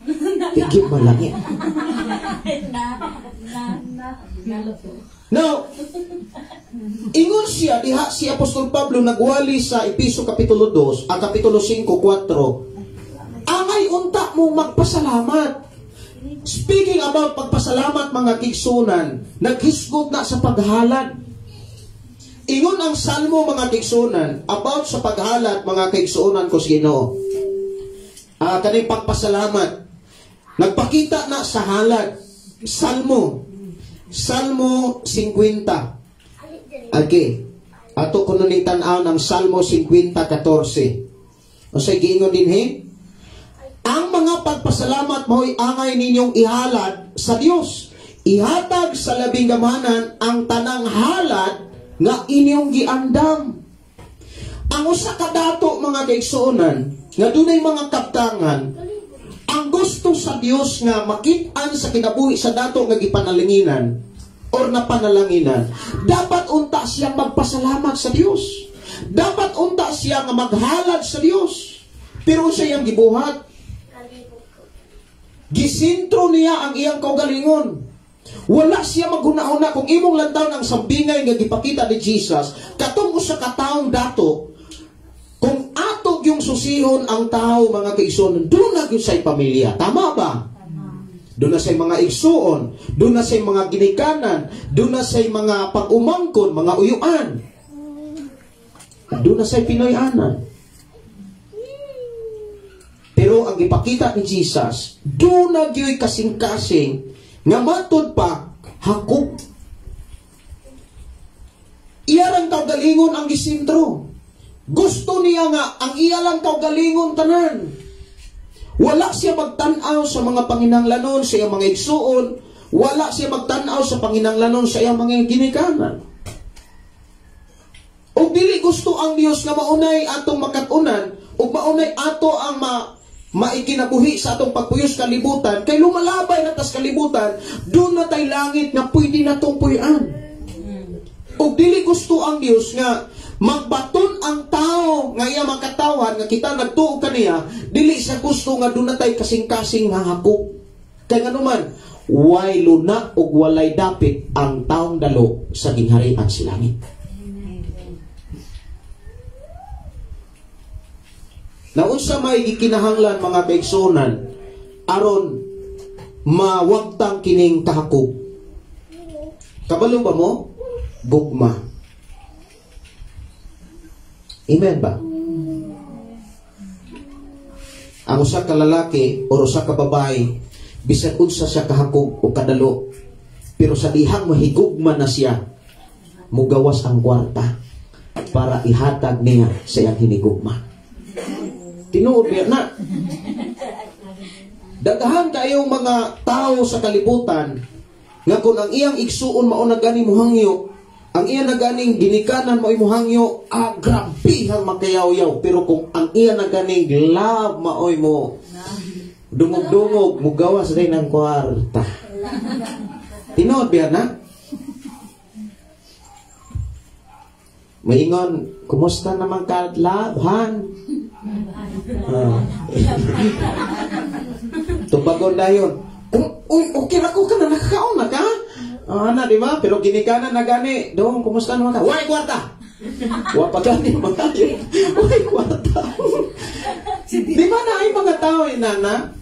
Di gyud malangit. Na, na, na. Now, ingon siya, diha si Apostol Pablo nagwali sa Episo Kapitulo 2, ang Kapitulo 5, 4, angay unta mo magpasalamat. Speaking about pagpasalamat, mga kaigsuonan, naghisgot na sa paghalad. Ingon ang Salmo, mga kaigsuonan, about sa paghalad, mga kaigsuonan ko sa Ginoo. Kaning pagpasalamat, nagpakita na sa halad. Salmo 50. Okay. Ato kuno ning tan-aw ng Salmo 50:14. Unsay giingon dinhi? "Ang mga pagpasalamat mao'y angay ninyong ihalad sa Dios. Ihatag sa Labing Gamhanan ang tanang halad nga inyong giandam." Ang usa ka dato, mga kaigsuonan, nga dunay mga kaptangan, ang gusto sa Dios nga makit-an sa kinabuhi sa dato nga gipanalanginan or napanalanginan, dapat unta siya magpasalamat sa Dios. Dapat unta siya nga maghalad sa Dios. Pero siya iyang gibuhat, gisintro niya ang iyang kaugalingon. Wala siya maghuna-huna. Kung imong lantaw ang sambingay nga gipakita ni Jesus, katong usa ka taong dato, kung ato yung susihon ang tao, mga kaigsuon, duna gyud say pamilya. Tama ba? Duna say mga igsuon, duna say mga ginikanan, duna say mga pag-umangkon, mga uyuan. Duna say Pinoy-anan. Pero ang gipakita ni Jesus, duna gyud kasing-kasing nga matud pa hakog. Iyarang kaugalingon ang gisintro. Gusto niya nga ang iya lang kaugalingon tanan. Wala siya magtan-aw sa mga panginanglanon sa iyang mga igsuon, wala siya magtan-aw sa panginanglanon sa iyang mga ginikanan. Ug dili gusto ang Dios nga maunay atong makat-unan ug maunay ato ang maikinabuhi sa atong pagpuyos kalibutan, kay lumalabay na tas kalibutan, doon na tay langit nga pwede na tong puy-an. Ug dili gusto ang Dios nga magbaton ang tao nga iya makatawan nga kita nagtuo kaniya, dili sa gusto nga doon na tay kasing-kasing nga hakog. Kay nganuman, way luna ug walay dapit ang taong dalo sa gingharian sa langit. Naunsa may gikinahanglan mga kaigsuonan aron mawagtang kining kahakog? Kabalo ba mo? Gugma. Amen ba? Ang usa ka lalaki o usa ka babae, bisan unsa siya kahakog o kadalo, pero sa dihang mahigugma na siya, mugawas ang kwarta para ihatag niya sa iyang hinigugma. Tinuod ba na? Daghan kayong mga tao sa kalibutan nga kung ang iyang igsuon mao na gani mohangyo, ang iya na ganing ginikanan mao mohangyo, grabihang makayaw-yaw. Pero kung ang iya na ganing love maoy mo dungog-dungog, mugawas din ang kwarta. Tinuod ba na? Maingon, kumusta naman ka, love, han? Tubagon na yun. Uy, okay na ko ka na, nakakaon na ka? Ana, di ba? Pero ginikanan na gani. Doon, kumusta naman ka? Way kwarta! Wa pa gani mga yun. Way kwarta. Di ba na ay mga tao, inana?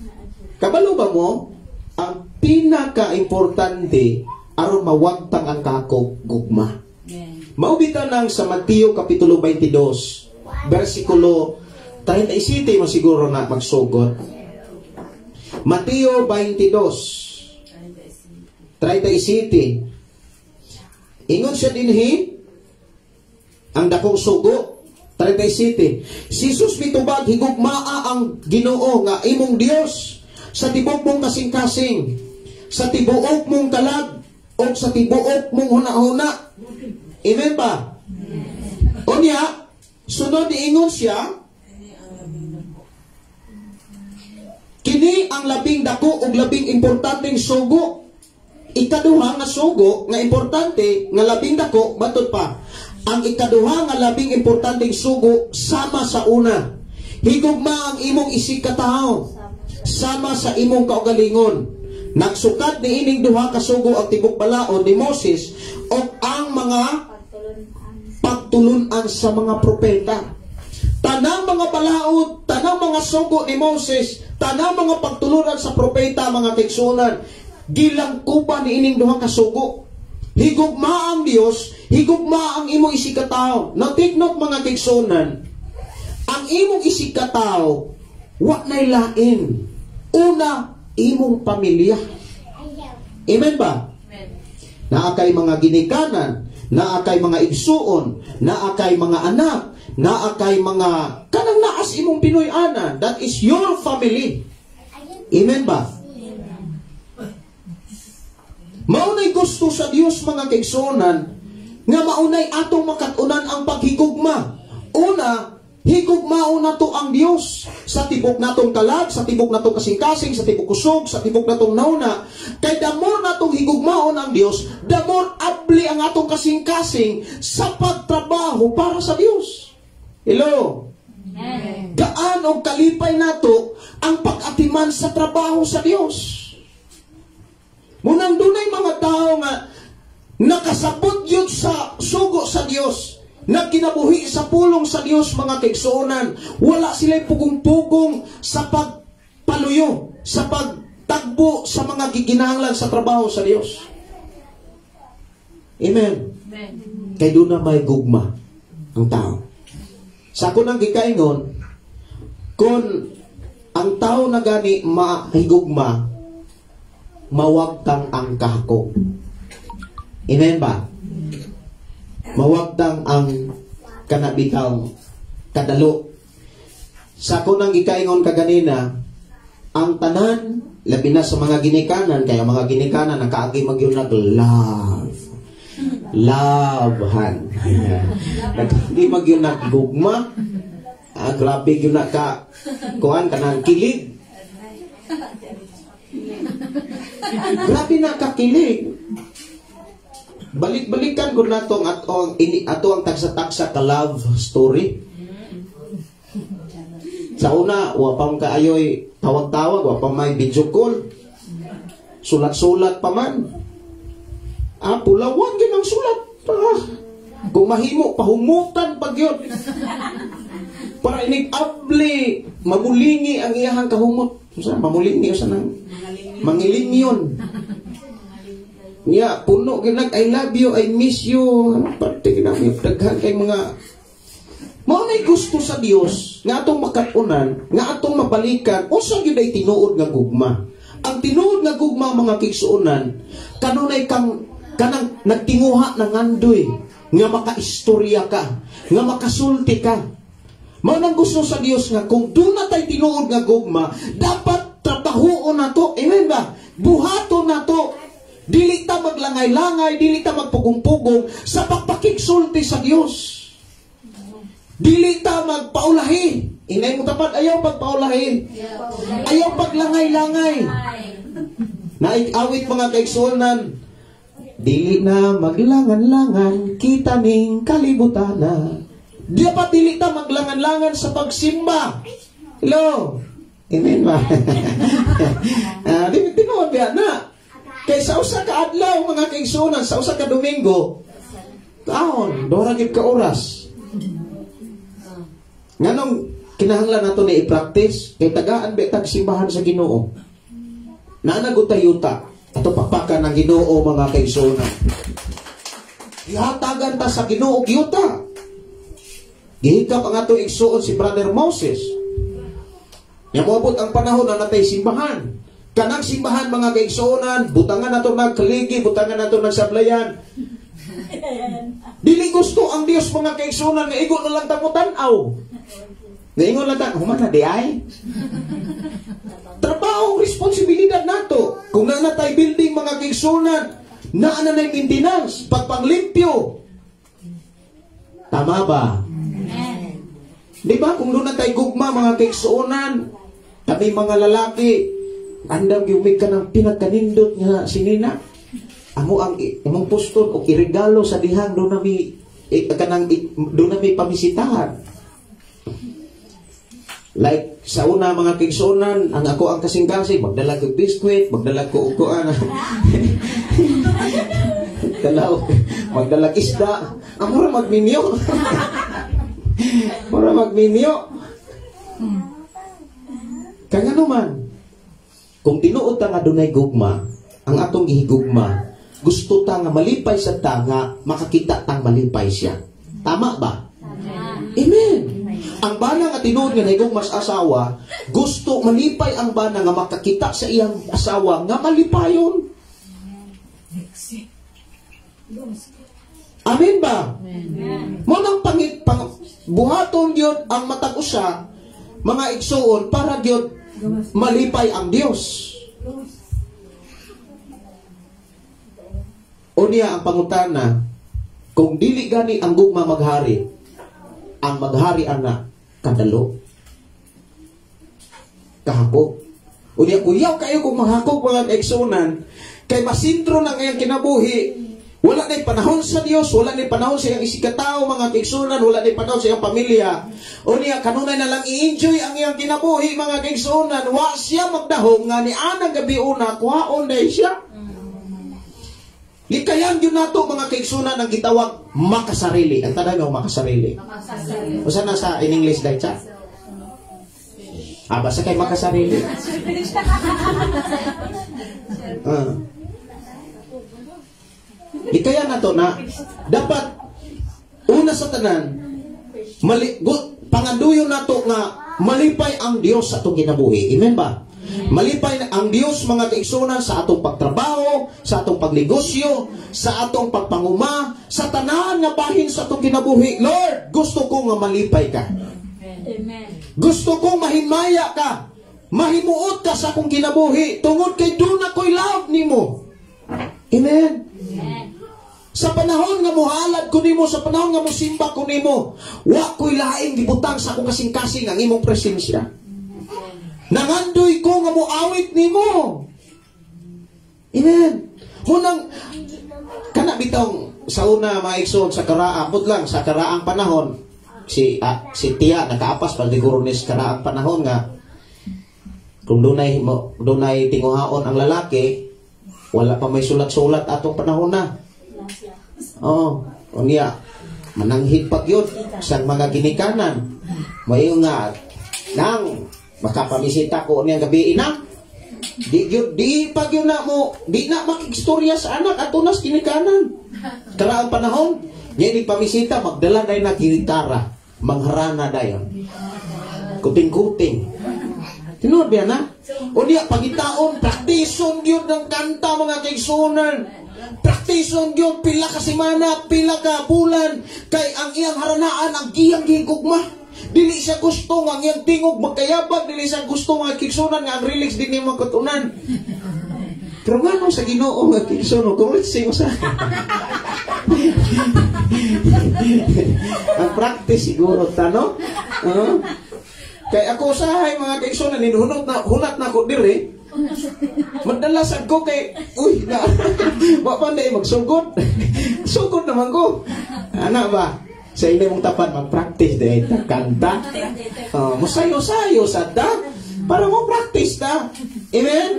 Kabalo ba mo? Ang pinaka-importante aron mawagtang ang kakog gugma. Maubita nang sa Mateo Kapitulo 22, versikulo 37 mo siguro na magsugot. Mateo 22, 37. Ingon siya dinhi ang dakong sugo, 37. Si Jesus mitubag, higugmaa ang Ginoo nga imong Dios sa tibok mong kasing-kasing, sa tibuok mong kalag, o sa tibuok mong huna-huna. Amen ba? Unya, sunod ingon siya, kini ang labing dako ug labing importanteng sugo. Ikaduha nga sugo nga importante nga labing dako, matud pa. Ang ikaduha nga labing importanteng sugo sama sa una. Higugma ang imong isig katawo sama sa imong kaugalingon. Nagsukat ni ining duha ka sugo ang tibok balaod ni Moses o ang mga pagtulunan sa mga propeta. Tanang mga balaod, tanang mga sugo ni Moses, tanang mga pagtulunan sa propeta, mga kaigsuonan, gilangkuban ni ining duha ka sugo. Higugma ang Dios, higugma ang imong isigkatawo. Now take note mga kaigsuonan, ang imong isigkatawo wa nay lain. Una, imong pamilya. Amen ba? Naa kay mga ginikanan, naa kay mga igsuon, naa kay mga anak, naa kay mga kanang naas imong Pinoy-anan. That is your family. Amen ba? Maunay gusto sa Dios mga kaigsuonan nga maunay atong makat-unan ang paghigugma. Una, higugmaon nato ang Dios sa tibok natong kalag, sa tibok natong kasing-kasing, sa tibok kusog, sa tibok natong nauna. Kay the more natong higugmaon ang Dios, the more abli ang atong kasing-kasing sa pagtrabaho para sa Dios. Hello? Amen. Gaan og kalipay nato ang pag-atiman sa trabaho sa Dios. Munang dunay mga tao nga nakasabot yun sa sugo sa Dios, nagkinabuhi sa pulong sa Dios mga kaigsuonan, wala sila'y pugong-pugong sa pagpaluyo, sa pagtagbo sa mga giginahanglan sa trabaho sa Dios. Amen. Amen. Kay doon na may gugma ang tao. Sa ako nang gikaingon, kung ang tao na gani mahigugma, mawagtang ang kahakog. Amen ba? Mawagtang ang kanabitaw Kadalo. Sa ako nang gikaingon kaganina, ang tanan, labi na sa mga ginikanan, kaya mga ginikanan ang kaagi magyun nag love. Love-han. Nagkaagi magyun naggugma. Ah, grabe yun na ka kuan kanang kilig. Grabe na kakilig. Balik-balikan ko na itong ato ang tagsa-tagsa ka love story. Sa una, wa pa kaayoy tawag-tawag, wa pa may video call. Sulat-sulat pa man. Ah, pulawan yun ang sulat. Ah, kung mahimo, pahumutan pag yun. Para inig-abli, mamulingi ang iyahang kahumot. Usa, mamulingi, usa nang mangiling yun. Niya, puno ginag, I love you, I miss you. Parte ginag, daghan kay mga mao nay gusto sa Dios nga atong makatunan, nga atong mabalikan, usa gyud ay tinuod nga gugma. Ang tinuod nga gugma mga kigsuonan, kanunay kang kanang nagtinguha ng ngandoy, nga makaistorya ka, nga makasulti ka. Mao nang gusto sa Dios nga kung doon na tay tinuod nga gugma, dapat trabahoon nato. Amen ba? Buhaton nato. Dili ta maglangay-langay, dili ta magpugong-pugong sa pagpakigsulti sa Dios. Dili ta magpaulahi. Inay mo tapat, ayaw pagpaulahi. Ayaw paglangay-langay. Naikawit mga kaigsuonan, dili na maglangan-langan, kita ning kalibutan na. Dapat dili ta maglangan-langan sa pagsimba. Hello? Amen ba? Di tinuod biya na. Kay sa usa ka adlaw mga kaigsuonan, sa usa ka Domingo, taon, dora gid ka oras. Nganong kinahanglan nato ni i-practice kay tagaan ba tag simbahan sa Ginoo. Naanagot tayo ta ato pakpakan ng Ginoo mga kaigsuonan. Gihatagan ta sa Ginoo gyuta. Gihikap ang atong igsuon si Brother Moses. Nya moabot ang panahon na natay simbahan. Kanang simbahan mga kaigsuonan, butangan nato nagkaligi, butangan nato nagsablayan. Dili gusto ang Dios mga kaigsuonan nga igo na lang ta mo tan-aw. Naingon lang ta, human na di ay. Trabaho, responsibilidad nato. Kung naa na tay building mga kaigsuonan, naa na nay maintenance, pagpanglimpyo. Tama ba? Amen. Di ba? Kung doon na tay gugma mga kaigsuonan, kami mga lalaki, andam yumig ka ng pinagkanindot nga sinina. Amo ang imong puston o iregalo sa dihang doon na mi kanang doon na mi pamisitahan. Like sa una mga kaigsuonan, ang ako ang kasing-kasing, magdala ko biskwit, magdala ko ukoan. Dalaw, magdala isda. Amo ra magminyo. Mura magminyo. Kaya naman, kung tinuod ta nga dunay gugma, ang atong gihigugma, gusto ta nga malipay sa ta nga makakita tang malipay siya. Tama ba? Amen. Ang bana nga tinuod nga nahigugma sa asawa, gusto malipay ang bana nga makakita sa iyang asawa nga malipayon. Amen ba? Mo nang buhaton gyud ang matag usa mga igsuon para gyud malipay ang Dios. Unya ang pangutana, kung dili gani ang gugma maghari, ang maghari ana kadalo kahakog. Unya kuyaw kayo kung mahakog mga kaigsuonan, kay masintro na ngayang kinabuhi. Wala na'y panahon sa Dios, wala na'y panahon sa iyang isikatao, mga kaigsuonan, wala na'y panahon sa iyang pamilya. Unya kanunay na lang i-enjoy ang iyang kinabuhi, mga kaigsuonan. Wa siya magdahong nga ni anang gabi una kuhaon dahil siya. Likayan yun nato mga kaigsuonan ang gitawag makasarili. Ang tanan mo makasarili. Usa na sa in English dahil siya? Ah, basta kay makasarili. Likayan nato na dapat una sa tanan panganduyon nato nga malipay ang Dios sa atong kinabuhi. Amen ba? Malipay ang Dios mga kaigsuonan sa atong pagtrabaho, sa atong pagnegosyo, sa atong pagpanguma, sa tanan nga bahin sa atong kinabuhi. Lord, gusto ko nga malipay ka. Amen. Gusto ko mahimaya ka. Mahimuot ka sa akong kinabuhi tungod kay duna ko'y love nimo. Amen. Amen. Sa panahon nga muhalad ko nimo, sa panahon nga musimba ko nimo, wa ko'y laing gibutang sa akong kasing-kasing ang imong presensya. Nangandoy ko nga muawit nimo. Amen. Munang kana bitong sa una, mga igsoon, sa karaa, put lang sa karaang panahon, si Tia nakaapas pa siguro ni sa karaang panahon nga kung dunay tinguhaon ang lalaki, wala pa may sulat-sulat atong panahon na. Oh, unya mananghid pa gyud sa mga ginikanan. Mayo nga nang makapamisita ko niyang gabi ina. Di gyud, di pa gyud na mo, di na makigstorya sa anak ato nas ginikanan. Karaang panahon, nya ni pamisita magdala day na gitara, mangharana dayon. Kuting-kuting. Tinuod biya na? Unya pagitaon, praktison gyud ng kanta, mga kaigsunan. Praktison gyud pila ka semana, pila ka bulan kay ang iyang haranaan ang iyang gigugma. Dili siya gusto nga ang iyang tingog magkayabag, dili siya gusto, mga kaigsunan, nga ang lyrics di niya makatunan. Pero nga sa Ginoo, mga kaigsunan, kung let's say sa ang practice siguro ta, no? Kay ako usahay, mga kaigsunan, hunat na hunat na ko diri. Madalas ko kay uy na wa pa na magsugod. Sugod naman ko. Ana ba? Sa inyo mong tapat mag-practice dahil ta kanta. Musayo-sayo sa ta para mo practice ta. Amen?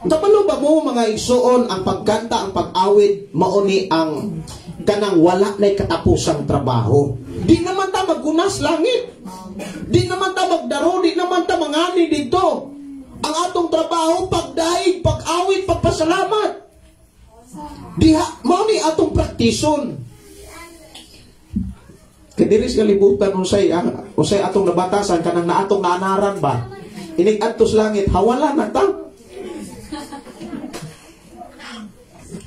Kabalo ba mo, mga igsuon, ang pagkanta, ang pag-awit, mauni ang kanang wala na'y katapusang trabaho? Di naman ta maggunas langit. Di naman ta magdaro, di naman ta mangani dito. Ang atong trabaho, pagdaig, pag-awit, pagpasalamat. Diha, mao ni atong praktison. Kay diri sa kalibutan unsay atong nabatasan kanang naatong naanaran ba? Inig adto sa langit, hawala na ta.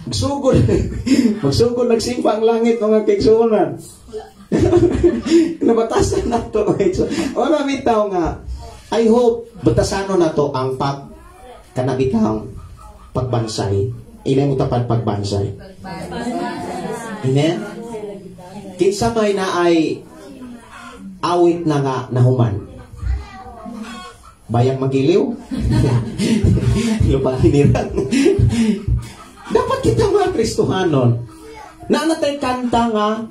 Magsugod, magsugod nagsimba ang langit, mga kaigsuonan. Nabatasan na to. Ora bitaw nga, I hope batasanon na to ang pag kana bitawng pagbansay. Inay mo tapad pagbansay. Amen. Kinsa may na ay awit na nga nahuman? Bayang magiliw? Lupang hinirang. Dapat kita mga Kristohanon na natay kanta nga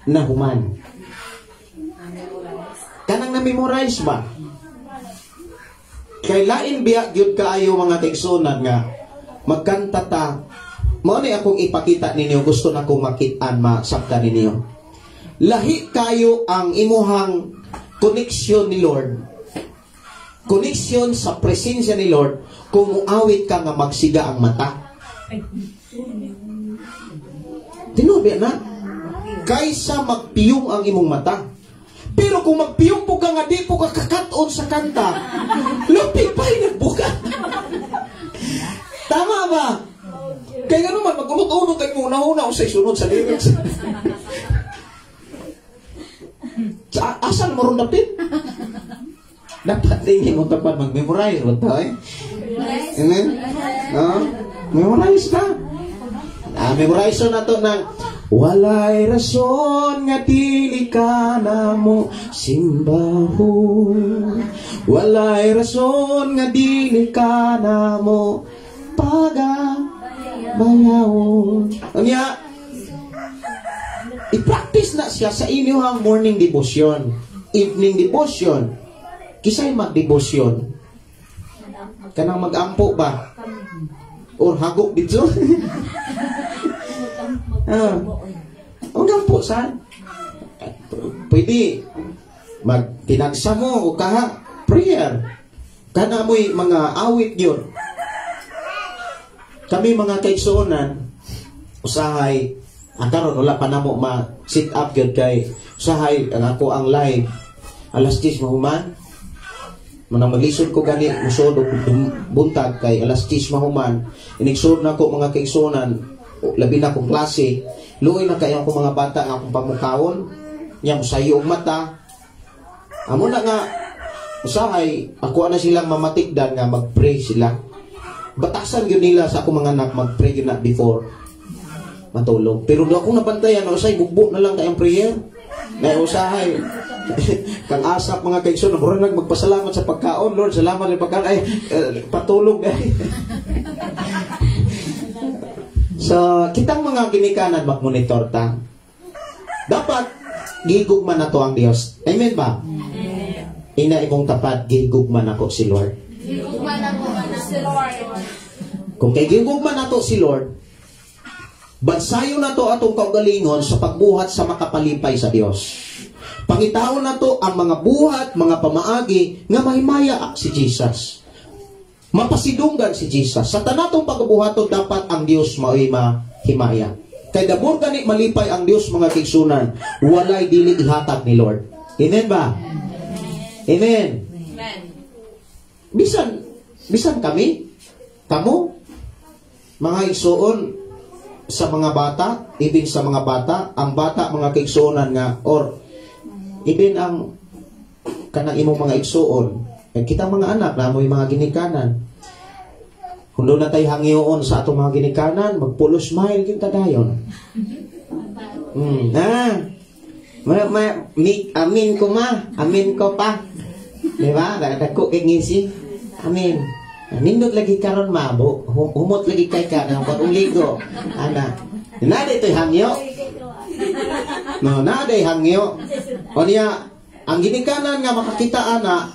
nahuman. Kanang na-memorize ba? Kay lain biya gyud kaayo, mga kaigsunan, nga magkanta ta. Mao ni akong ipakita ninyo, gusto na kong makit-an, masabtan ninyo. Lahi kayo ang imuhang connection ni Lord. Connection sa presensya ni Lord kung muawit ka nga magsiga ang mata. Tinuod na? Kaysa magpiyong ang imong mata. Pero kung magpiyong po ka nga di po ka kakat-on sa kanta, lupi pa'y nagbuka. Tama ba? Kaya nga naman, mag-unot-unot ay muna-una o sa sunod sa lyrics. Sa asan mo ron dapit? Dapat din mo tapat mag-memorize. What the eh? Amen? No? Memorize na. Memorize na to ng "Walay rason nga dili ka na mo simbahon. Walay rason nga dili ka na mo paga bayawon." Unya, i-practice na siya sa inyong morning devotion, evening devotion. Kisay mag-devotion? Kanang mag-ampo ba? Or hagok dito? O gampo saan? Pwede magtinagsa mo o kaha prayer. Kana mo'y mga awit yun. Kami, mga kaigsuonan, usahay ang karon wala pa namo ma sit up gyud kay usahay ang ako ang live alas 10 mahuman. Manang maglisod ko gani musuod og buntag kay alas 10 mahuman. Inigsud na ko, mga kaigsuonan, labi na kong klase. Luoy na kayo akong mga bata nga akong pamukawon. Nya musayo og mata. Amo na nga usahay ako na silang mamatikdan nga mag-pray sila. Batasan gyud nila sa akong mga anak, mag-pray gyud na before matulog. Pero do akong nabantayan, usay bugbo na lang kayong prayer. Na usahay kang asap, mga kaigsoon, mura nag magpasalamat sa pagkaon. "Lord, salamat sa pagkaon." Ay, patulog ay. So, kitang mga ginikanan, mag-monitor ta. Dapat gigugma na to ang Dios. Amen ba? Ina imong tapad, "Gigugma nako si Lord." Gigugma nako si Lord. Kung kay gigugma nato si Lord, bansayon nato atong kaugalingon sa pagbuhat sa makapalipay sa Dios. Pangitaon nato ang mga buhat, mga pamaagi nga mahimaya si Jesus. Mapasidunggan si Jesus. Sa tanatong pagbuhaton, dapat ang Dios mao'y mahimaya. Kay dabor gani malipay ang Dios, mga kaigsunan, walay dili ihatag ni Lord. Amen ba? Amen. Amen. Bisan bisan kami, kamo, mga igsuon sa mga bata, even sa mga bata, ang bata, mga kaigsuonan nga or even ang kanang imong mga igsuon, eh, kitang mga anak na mo'y mga ginikanan. Kung doon na tayo hangyoon sa atong mga ginikanan, magpulo smile gyud ta dayon. Ah. Ma, ma, mi, amin ko ma, amin ko pa. Di ba? Dako kay ngisi. Amin. Nindot lagi karon ma, humot lagi kay ka nang pag ligo. Ana. Na dito'y hangyo. No, na day hangyo. O niya, ang ginikanan nga makakita ana,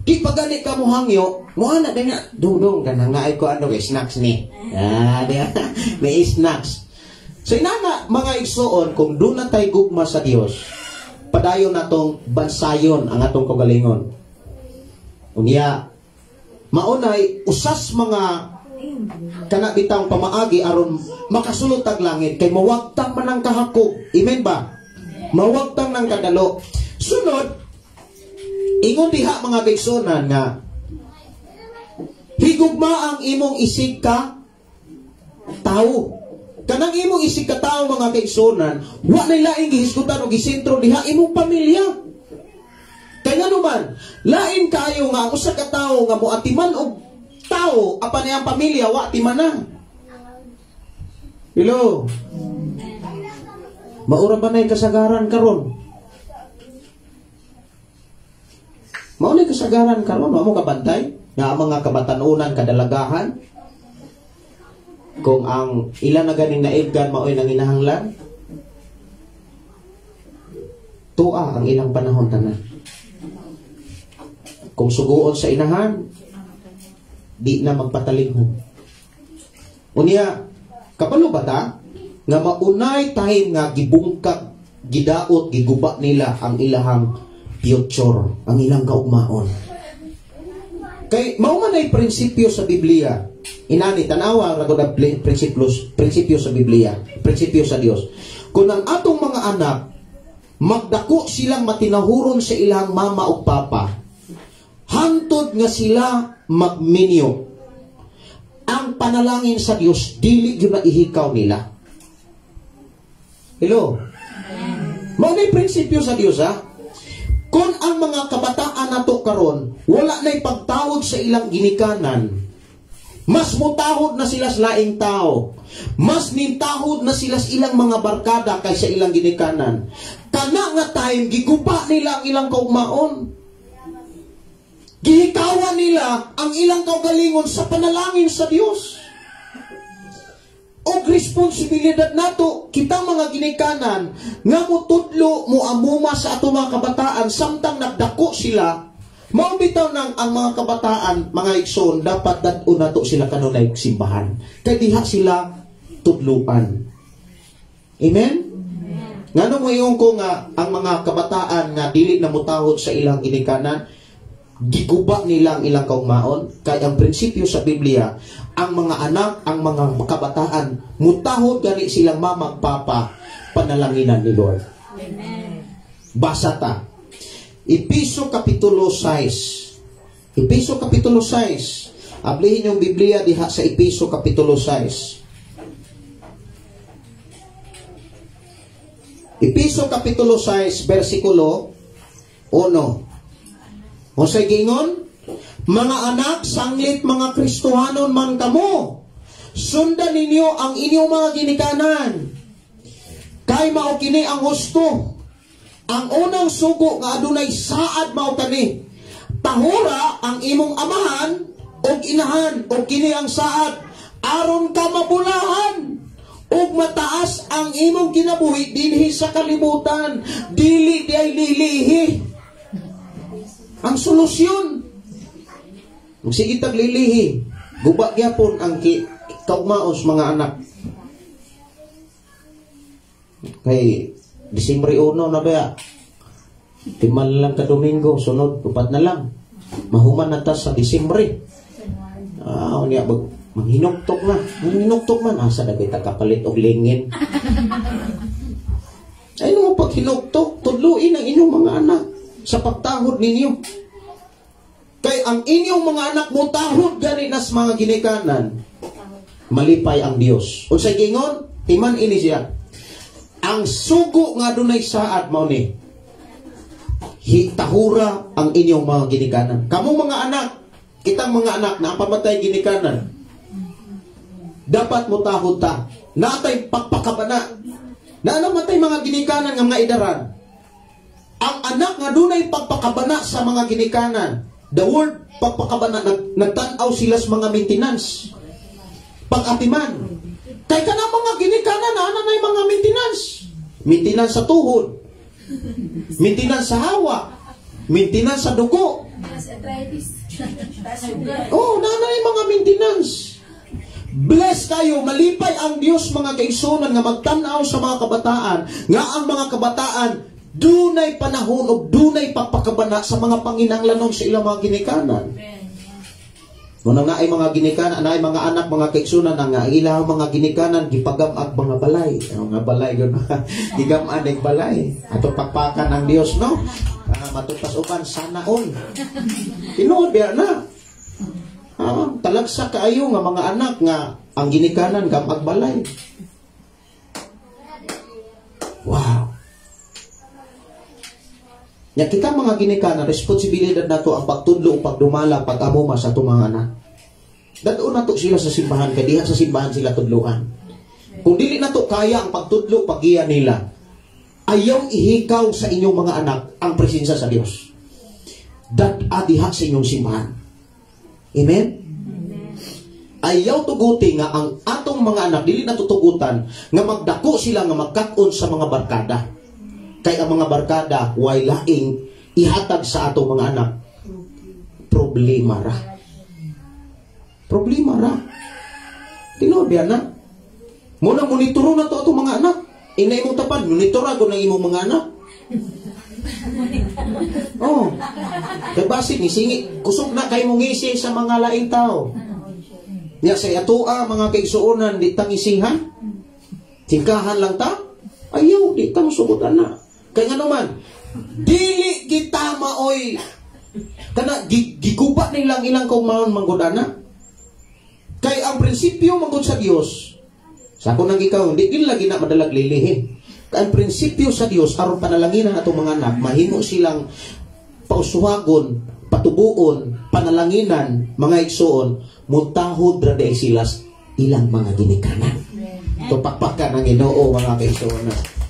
di pa gani ka mo hangyo, mo ana din nga, dudong ka na nga ay ko ano kay snacks ni. Ah, di may snacks. So inana, mga igsuon, kung doon na tayo gugma sa Dios, padayon natong bansayon ang atong kaugalingon. Unya, maunay usas mga kana bitang pamaagi aron makasulot tag langit kay mawagtang man ang kahakog. Amen ba? Mawagtang ng kadalo. Sunod, ingon diha, mga kaigsunan, nga higugma ang imong isig ka tao. Kanang imong isig ka tao, mga kaigsunan, wa na laing gihisgutan o gisentro diha, imong pamilya. Kay ngano man, lain kayo nga ang usa ka tawo nga moatiman og tao apan iyang pamilya wa timan na. Hello. Maura ba na kasagaran karon? Mao na kasagaran karon, wa mo kabantay nga ang mga kabatanunan, kadalagahan, kung ang ilan na ganing naibgan mao'y nanginahanglan, tuwa ang ilang panahon tanan. Kung suguon sa inahan, di na magpatalinghon. Unya, kabalo ba ta nga maunay time nga gibungkag, gidaot, giguba nila ang ilahang future, ang ilang kaugmaon? Kay mao man ay prinsipyo sa Biblia. Inani, tanawa ra gud ang prinsipyo sa Biblia, prinsipyo sa Dios. Kung ang atong mga anak magdako silang matinahuron sa ilang mama ug papa, hantod nga sila magminyo, ang panalangin sa Dios dili gyud na ihikaw nila. Hello. Mao na prinsipyo sa Dios, ha. Kung ang mga kabataan nato karon wala na'y pagtawod sa ilang ginikanan, mas mutahod na sila sa laing tao, mas nintahod na sila sa ilang mga barkada kaysa ilang ginikanan. Kana nga time giguba nila ang ilang kaugmaon. Gihikawan nila ang ilang kaugalingon sa panalangin sa Dios. Og responsibilidad nato kitang mga ginikanan nga motudlo, moamuma sa ato mga kabataan samtang nagdako sila. Mao bitaw nang ang mga kabataan, mga igsoon, dapat dad-on nato sila kanunay simbahan kay diha sila tudluan. Amen. Ngano mo ingon ko nga ang mga kabataan nga dili na motahod sa ilang ginikanan, giguba nila ang ilang kaugmaon? Kay ang prinsipyo sa Biblia, ang mga anak, ang mga kabataan, mutahod gani silang mama papa, panalanginan ni Lord. Amen. Basa ta. Epeso Kapitulo 6. Epeso Kapitulo 6. Ablihin yung Biblia diha sa Epeso Kapitulo 6. Epeso Kapitulo 6, versikulo 1. Unsay giingon? "Mga anak, sanglit mga Kristohanon man kamo, sundan ninyo ang inyong mga ginikanan. Kay mao kini ang husto. Ang unang sugo nga adunay saad mao kani: Tahura ang imong amahan ug inahan, ug kini ang saad, aron ka mabulahan ug mataas ang imong kinabuhi dinhi sa kalibutan." Dili diay lilihi ang solusyon. Kung sige tag lilihi, guba gyapon ang kaugmaon sa mga anak. Kay Disyembre 1 na ba? Timan lang ka Domingo, sunod, upat na lang. Mahuman na ta sa Disyembre. Ah, unya bag manghinuktok na. Manghinuktok man asa na kita kapalit og lingin. Ay no, pag hinuktok, tudluin ang inyong mga anak sa pagtahod ninyo. Kay ang inyong mga anak mo tahod gani nas mga ginikanan, malipay ang Dios. Unsay giingon? Timan ini siya. Ang sugo nga dunay saad mao ni: Tahura ang inyong mga ginikanan. Kamong mga anak, kitang mga anak na pamatay ginikanan, dapat mo tahod ta. Natay pagpakabana. Na namatay mga ginikanan nga mga idaran. Ang anak nga dunay pagpakabana sa mga ginikanan, the word pagpakabana, nagtan-aw sila sa mga maintenance. Pag-atiman. Kay kana mga ginikanan, ana na mga maintenance. Maintenance sa tuhod. Maintenance sa hawa. Maintenance sa dugo. Oh, nanay mga maintenance. Bless kayo, malipay ang Dios, mga kaigsunan, nga magtan-aw sa mga kabataan, nga ang mga kabataan dunay panahon o dunay pagpakabana sa mga panginanglanon sa ilang mga ginikanan. Muna nga ay mga ginikanan, ay mga anak, mga kaigsunan, ang ilang mga ginikanan, gipagam-ag mga balay. Ang mga balay, yun, gigam-an ang balay. Ato pakpakan ang Dios, no? Matupas uban, sana all. Tinuod, biya na. Talagsa kaayo nga mga anak nga ang ginikanan gamag balay. Wow. Nya kita mga ginikanan, responsibilidad nato ang pagtudlo, pagdumala, pag-amuma sa atong mga anak. Dad-on nato sila sa simbahan, kay diha sa simbahan sila tudloan. Kung dili nato kaya ang pagtudlo, paggiya nila, ayaw ihikaw sa inyong mga anak ang presensya sa Dios. Dad-a diha sa inyong simbahan. Amen? Ayaw tuguti nga ang atong mga anak, dili na tutugutan, nga magdako sila nga magkat-on sa mga barkada. Kay ang mga barkada, way laing ihatag sa atong mga anak. Problema ra. Problema ra. Tinuod biya na. Muna monitoro na to atong mga anak. Ina imong tapan, monitor ako ng imong mga anak. Oh. Kay basig ni singi, kusog na kay mong ngisi sa mga laing tao. Nya sa atoa mga kaigsuonan di ta ngisihan. Tingkahan lang ta. Ayaw di ta mosugod ana. Kay ngano man, dili kita maoy kana giguba nilang ilang kaugmaon manggod ana. Kay ang prinsipyo manggod sa Dios, sa ako nang ikaw, di gid lagi na madalag lilihin. Kay ang prinsipyo sa Dios aron panalanginan atong mga anak, mahimo silang pausuhagon, patubuon, panalanginan, mga igsuon, mutahod ra diay sila ilang mga ginikanan. Tupakpakan ang Ginoo, mga kaigsuonan.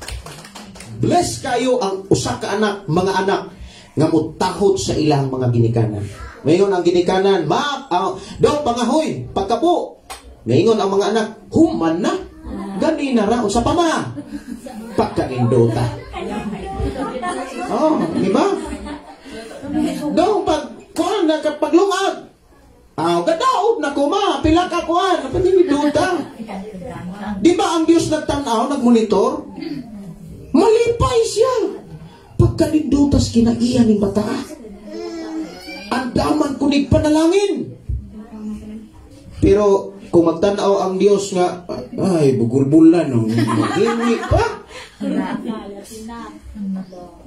Bless kayo ang usa ka anak, mga anak nga mutahod sa ilang mga ginikanan. Ngayon ang ginikanan, ma, daw pangahoy, pagkapo. Ngayon ang mga anak, human na. Gani na ra unsa pa ma? Pagkanindota. Oh, di ba? Daw pag kuan na kapaglungag. Ah, gadaob na ko ma, pila ka kuan, paninduta. Di ba ang Dios nagtan-aw, nagmonitor? Malipay siya. Pagkanindutas kinaiya ning bata. Andaman kunig panalangin. Pero kung magtan-aw ang Dios nga, ay, bugulbulan, no? Maghingi pa.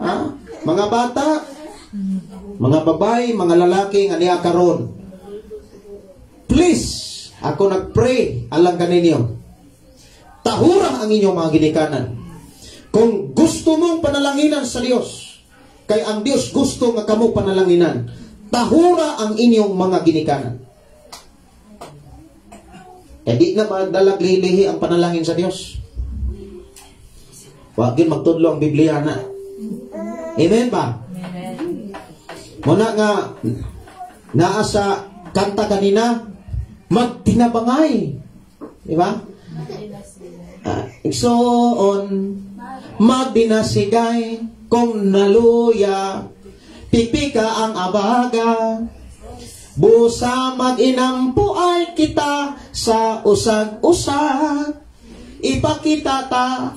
Ha? Mga bata, mga babae, mga lalaki nga niya karon. Please, ako nagpray alang kaninyo. Tahura ang inyong mga ginikanan. Kung gusto mong panalanginan sa Dios, Kay ang Dios gusto nga kamo panalanginan. Tahura ang inyong mga ginikanan. Eh di na magdalag lihi ang panalangin sa Dios. Wa gyud magtudlo ang Biblia na. Amen ba? Amen. Muna nga naa sa kanta kanina, magtinabangay. Di ba? Igsoon, magdinasigay, kung naluya, pipika ang abaga, busa mag-inampo ay kita sa usag-usag, ipakita ta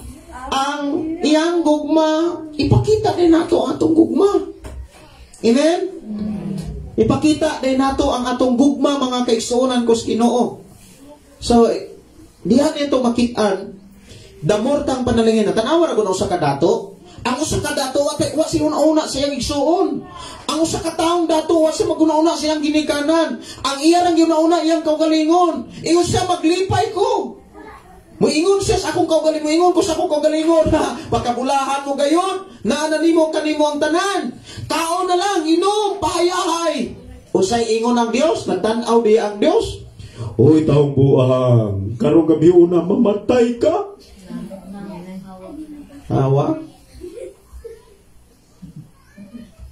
ang iyang gugma, ipakita din nato ang atong gugma. Amen? Ipakita din nato ang atong gugma, mga kaigsuonan ko sa Ginoo. So, diha nito makitaan, the more kang panalangin, tanawa ra gud usa ka dato. Ang usa ka dato wa kay wa siya una sa iyang igsuon. Ang usa ka taong dato wa siya maguna-una sa iyang ginikanan. Ang iya rang giuna-una iyang kaugalingon. Ingon siya, maglipay ko. Muingon siya sa akong kaugalingon, muingon ko sa akong kaugalingon, ha, pagkabulahan mo gayon, naa nimo kanimo ang tanan. Kaon na lang, inom, pahayahay. Unsay ingon ang Dios, nagtan-aw di ang Dios. Uy, taong buang, karong gabi una mamatay ka. Awa.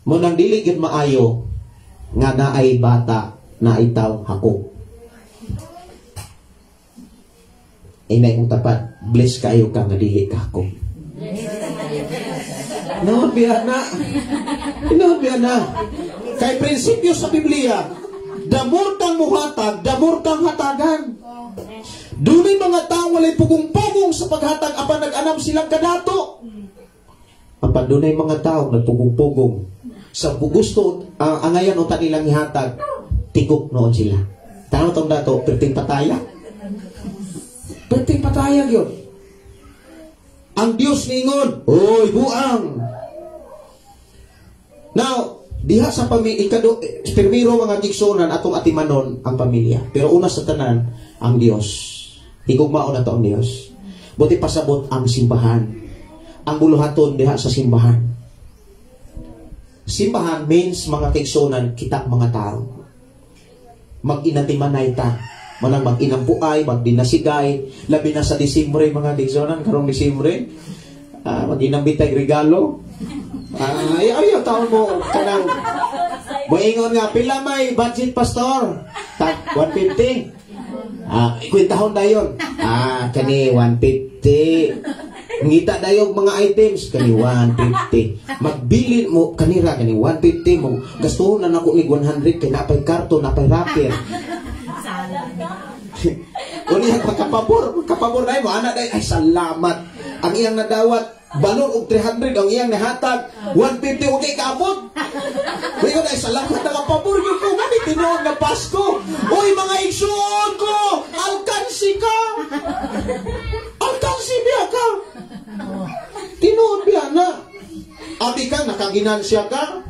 Mo nang dili gyud maayo nga naay bata naay taong hakog. Inay kong tapat, bless kayo ka nga dili ka hakog. Noon biya na. Noon biya na. Kay prinsipyo sa Biblia, damor kang muhatag, damor kang hatagan. Dunay mga tao walay pugong-pugong sa paghatag apan nag-anam silang kadato. Apan dunay mga tao nagpugong-pugong sa gusto angayan unta nilang ihatag, tigok noon sila. Tanaw tong dato, perting pataya. Perting pataya gyud. Ang Dios niingon, oy buang. Now, diha sa pamilya, ikado, primero mga gigsunan atong atimanon ang pamilya. Pero una sa tanan, ang Dios. Higugmaon na to ang Dios. Buti pasabot ang simbahan. Ang buluhaton diha sa simbahan. Simbahan means mga kaigsunan, kitang mga tao. Mag-inatimanay ta. Manang mag-inampuay, magdinasigay, labi na sa Disyembre, mga kaigsunan, karong Disyembre, mag-inambitay regalo. Ay, ay, taon mo, kanang, moingon nga, pila may budget, pastor? Tag, 150. Kwentahon na yun. Kani 150. Ngita dayog mga items kani 150. Magbili mo kanira kani 150 mo. Gastuhon na nako ni 100 kay napay karton, napay wrapper. Unya makapabor, makapabor dai mo ana dai, ay salamat. Ang iyang nadawat balor og 300 ang iyang nahatag 150 okay kaabot. Ingon ay salamat nakapabor gyud ko ngani tinuod nga Pasko. Uy mga igsuon ko, alkansi ka. Alkansi biya ka. Tinuod biya na. Abi ka nakaginansya ka.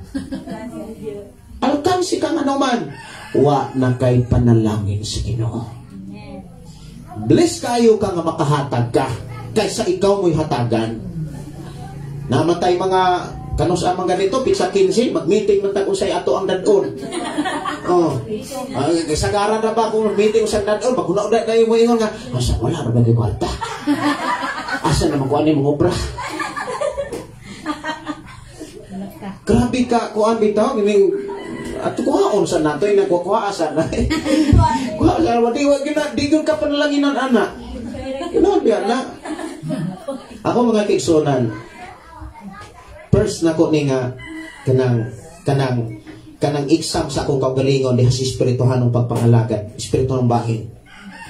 Alkansi ka nga naman. Wa na kay panalangin sa Ginoo. Bless kayo ka nga makahatag ka kaysa ikaw mo'y hatagan. Namatay mga kanus amang ganito, pizza 15, mag-meeting man tag unsay ato ang dadon. Oh. Sagaran ra ba kung meeting sa dadon, maguna-una dayon mo ingon nga, asa wala ra ba gyud kwarta. Asa naman ko ani mga obra. Grabe ka kuan bitaw kining ato kuhaon sa nato ay nagkukuha sa na. Kuha sa di wa gyud di gyud ka panalanginan ana. Ginoon biya na. Ako mga kaigsuonan, first nako ni nga kanang exam sa akong kaugalingon diha sa espirituhanong pagpangalagad, espirituhanong bahin.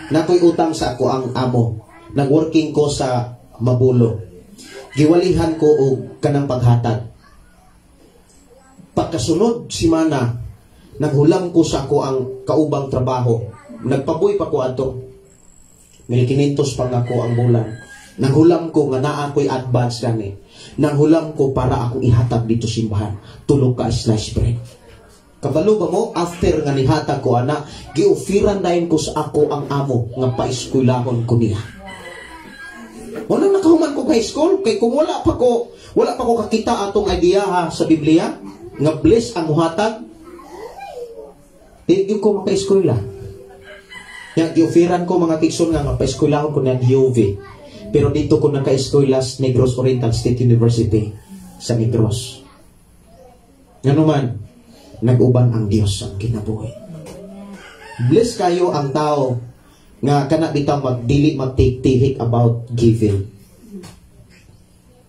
Nakoy utang sa ako ang amo. Nagworking ko sa Mabulo. Giwalihan ko og kanang paghatag. Pagkasunod simana, naghulam ko sa ako ang kaubang trabaho. Nagpabuy pa ko ato. 1,500 pa nga ko ang bulan. Nanghulam ko nga naa ko'y advance gani. Nanghulam ko para akong ihatag dito simbahan. Tulog ka slice bread. Kabalo ba mo, after nga nihatag ko ana, giofiran dayon ko sa ako ang amo nga paeskwelahon ko niya. Wala, nakahuman ko high school kay kung wala pa ko kakita atong idea ha, sa Biblia nga bless ang muhatag, di gyud ko maka-eskwela. Nya gi-offeran ko, mga kaigsoon, nga pa-eskwelahon ko na UV. Pero dito ko naka-eskwela sa Negros Oriental State University sa Negros. Ngano man, nag-uban ang Dios sa kinabuhi. Bless kayo ang tao nga kana bitaw magdili magtihik about giving.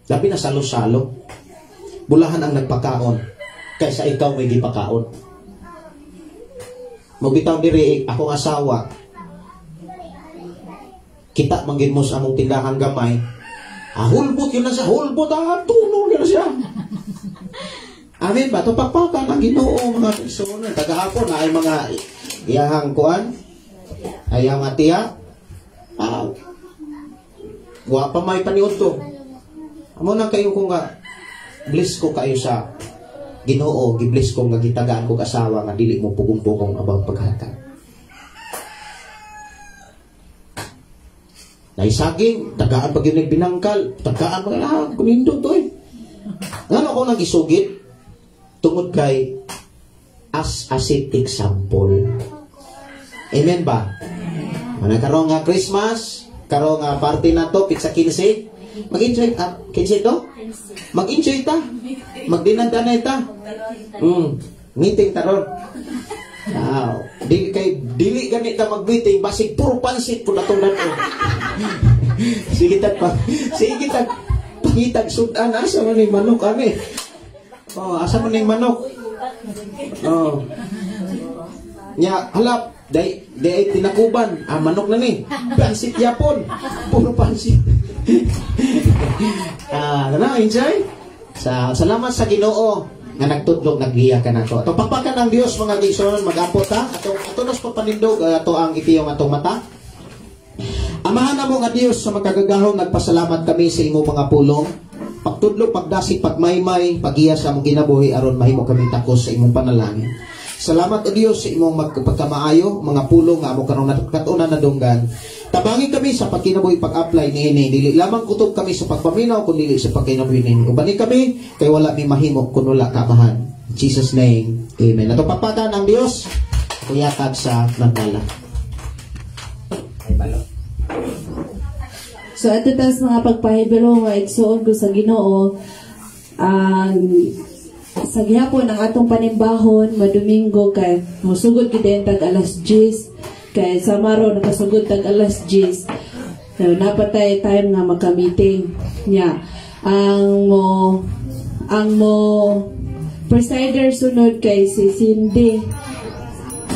Labi na salo-salo. Bulahan ang nagpakaon kaysa ikaw may gipakaon. Magbitaw diri akong asawa. Kita man gid mo sa among tindahan gamay. Ah, hulbot yun na siya, hulbot ah, tulong yun na siya. Amen ba? Ito pakpakan ang Ginoo, mga kaigsuonan. Tagahapon na ay mga iyahang kuan. Ayang atiya. Ah, wa pa may paniud to. Amo na kayo kung nga bless ko kayo sa Ginoo, gi-bless ko nga gitagaan ko asawa nga dili mo pugong-pugong about paghatag. Naisaging, tagaan pag yun binangkal, tagaan pag ah, kumindot to eh. Ngano ako nang isugid? Tungod kay as a set example. Amen ba? Mana karon nga Christmas, karon nga party na to, pizza 15. Mag-enjoy, ah, 15 to? Mag-enjoy ta. Magdinandanay ta. Meeting taron. Wow. Dili kay dili gani ta mag-meeting basig puro pansit pud atong dato. Sige tag pa. Sige tag pangitag sudan, asa man ning manok ani. Oh, asa man ning manok? Oh. Nya halap day day tinakuban, ah, manok na ni. Pansit yapon. Puro pansit. Ah, na enjoy. Sa salamat sa Ginoo nga nagtudlog, naggiya ka nato. Ato pakpakan ang Dios, mga kaigsoon, mag-apo ta. Ato ato nas papanindog ato ang ipiyong atong mata. Amahan namo nga Dios sa makagagahom, nagpasalamat kami sa imong mga pulong. Pagtudlo, pagdasig, pagmaymay, pagiya sa among kinabuhi aron mahimo kami takos sa imong panalangin. Salamat o Dios sa imong pagkamaayo, mga pulong nga amo karon katunan nadunggan. Tabangi kami sa pagkinabuhi pag-apply niini. Dili lamang kutob kami sa pagpaminaw kun dili sa pagkinabuhi niini. Ubani kami kay wala mi mahimo kun wala ka, Amahan. In Jesus' name. Amen. Ato papakan ang Dios kuyatag sa nagdala. Ay balo. So ato tas mga pagpahibalo, mga igsuon ko sa Ginoo, ang sa gihapon ang atong panimbahon madomingo kay mosugod gid tag alas 10 kay sa maro nakasugod tag alas 10. So, napatay time nga maka-meeting nya ang mo presider sunod kay si Cindy.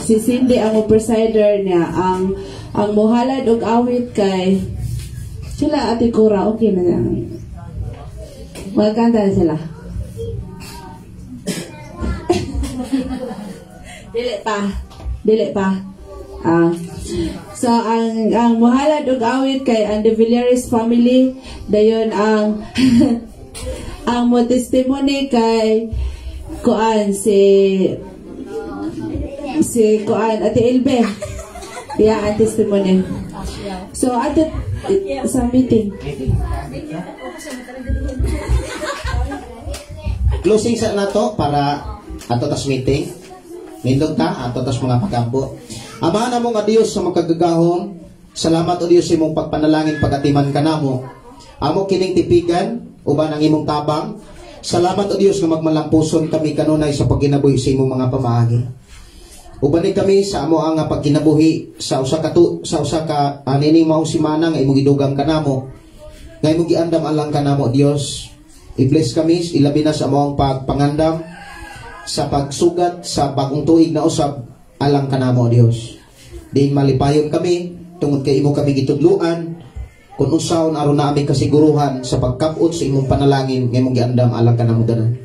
Si Cindy ang mo presider niya. Ang mohalad og awit kay sila Ate Cora. Okay na lang, magkanta na sila. Dili pa, dili pa. Ah, so ang mohalad og awit kay ang De Villares family. Dayon ang ang mo testimony kay kuan, si kuan, Ate Elbe. Yeah, ang testimony. So ato sa meeting. Closing sa nato para ato tas meeting. Nindot ta ato tas mga pagampo. Amahan namo nga Dios sa makagagahom, salamat o Dios sa imong pagpanalangin, pagatiman kanamo. Amo kining tipigan uban ang imong tabang. Salamat o Dios nga magmalampuson kami kanunay sa pagkinabuhi sa imong mga pamaagi. Uban ni kami sa amo ang pagkinabuhi sa usa ka nining maong semana nga imong gidugang kanamo. Nga imong giandam alang kanamo, Dios. I-bless kami ilabi na sa among pagpangandam sa pagsugat sa bagong tuig na usab alang kanamo, Dios. Diin malipayon kami tungod kay imo kami gitudluan kung unsaon aron na aming kasiguruhan sa pagkabot sa imong panalangin nga imong giandam alang kanamo tanan.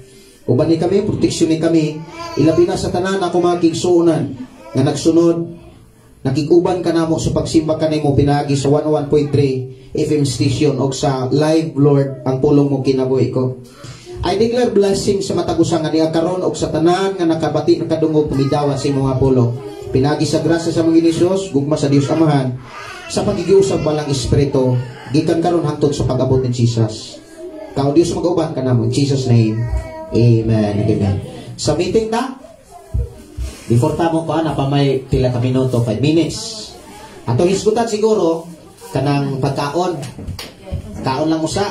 Uban ni kami, proteksyon ni kami, ilabi na sa tanan ako mga kigsuonan nga nagsunod, nakiguban kanamo sa pagsimba kanimo pinaagi sa 101.3 FM station og sa live. Lord, ang pulong mo kinabuhi ko. I declare blessing sa matag usa nga niya karon og sa tanan nga nakabati, nakadungog, pumidawa sa imong pulong. Pinagi sa grasya sa mga Hesus, gugma sa Dios Amahan, Sa pakigiusab Balaang Espiritu gikan karon hangtod sa pag-abot ni Jesus. Ikaw Dios mag-uban kanamo, in Jesus' name. Amen. Amen. Sa meeting ta, before ta mo ko ana pa, may pila ka minuto, 5 minutes. Atong hisgutan siguro kanang pagkaon. Kaon lang usa.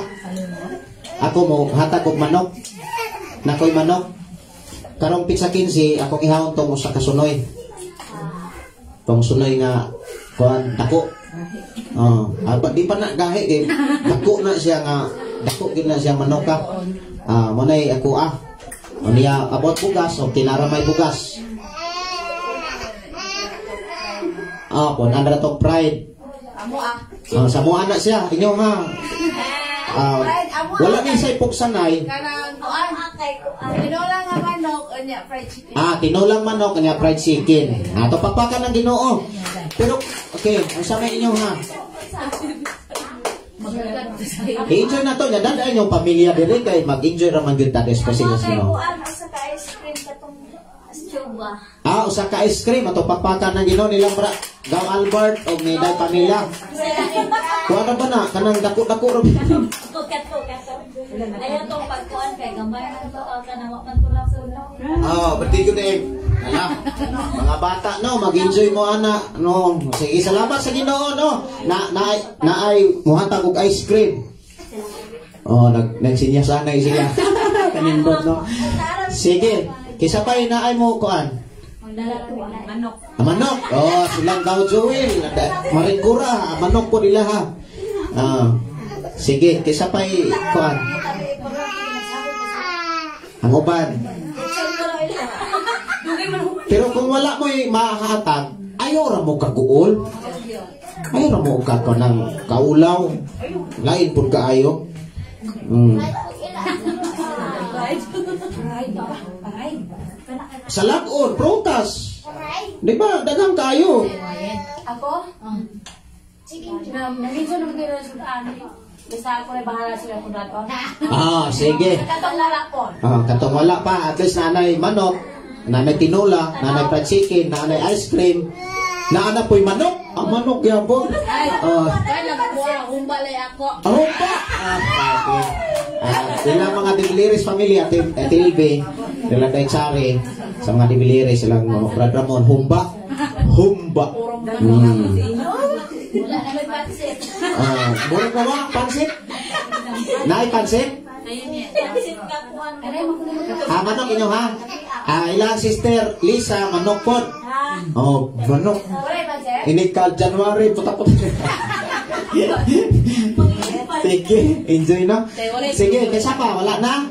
Ako mo hatag og manok. Nakoy manok. Karong petsa 15 akong ihawon tong usa ka sunoy. Tong sunoy nga kuan, dako. Oh, di pa na gahi eh. Dako na siya nga, dako gid na siya manok ka. Ah, mo nay ako ah. O niya abot bugas o kinara may bugas. Ah, pon andra tong pride. Amo ah. Ah, sa mo anak siya, inyo ha. Ah, wala ni sa ipugsanay. Kanang kuan. Tinola nga manok unya fried chicken. Ah, tinolang manok kanya fried chicken. Ah, to pakpakan ng Ginoo. Pero okay, ang sa may inyo ha. I-enjoy na to, nya dada inyong pamilya diri kay mag-enjoy ra man gyud ta especially sa Ginoo. Kuan, usa ka ice cream katong chuba. Ah, usa ka ice cream ato pakpakan ng Ginoo nilang bra Gaw Albert og ni Day pamilya. Kuan ra ba na kanang dako-dako ra. Kato kato. Ayaw tong pagkuan kay gamay man to kanang wa man tulak suno. Oh, berarti ko din. Ala, mga bata no, mag-enjoy mo ana no. Sige, salamat sa Ginoo no. Na na naay muhatag og ice cream. Oh, nagsinya sana sila. Kanindot no. Sige, kisa pa naay mo kuan. Magdala ko manok. Ah, manok. Oh, silang daw Joel. Maringkura, ah, manok po nila ha. Ah. Sige, kisa pa kuan. Ang uban. Pero kung wala mo mahatag, ayaw ra mo kaguol. Ayaw ra mo ka ng kaulaw. Lain pud kaayo. Sa lagon, prutas. Di ba? Daghang kayo. Ako? Naging naman kayo sa sudan. Basta ako na bahala sila kung dato. Ah, sige. Katong wala po. Ah, katong wala pa, at least nanay manok, nanay tinola, nanay fried chicken, nanay ice cream, naana po'y manok. Ang manok gyapon. Ah, Kaya nagkuha, humbalay ako. Arumpa! Ah, okay. Ah, ilang mga Dibiliris family, Ate, Ate Ilbe, silang Day Chari, sa mga Dibiliris, silang Brad Ramon, humba. Humba. Wala na may pansit. Ah, murag na ba? Pansit? Naay pansit? Pansit ka kuan. Ah, manok inyo ha? Ah, ilang sister Lisa, manok pod. Oh, manok. Wala yung pansit? Ini ka January, puta-puta. Sige, enjoy na. Sige, kaysa pa, wala na?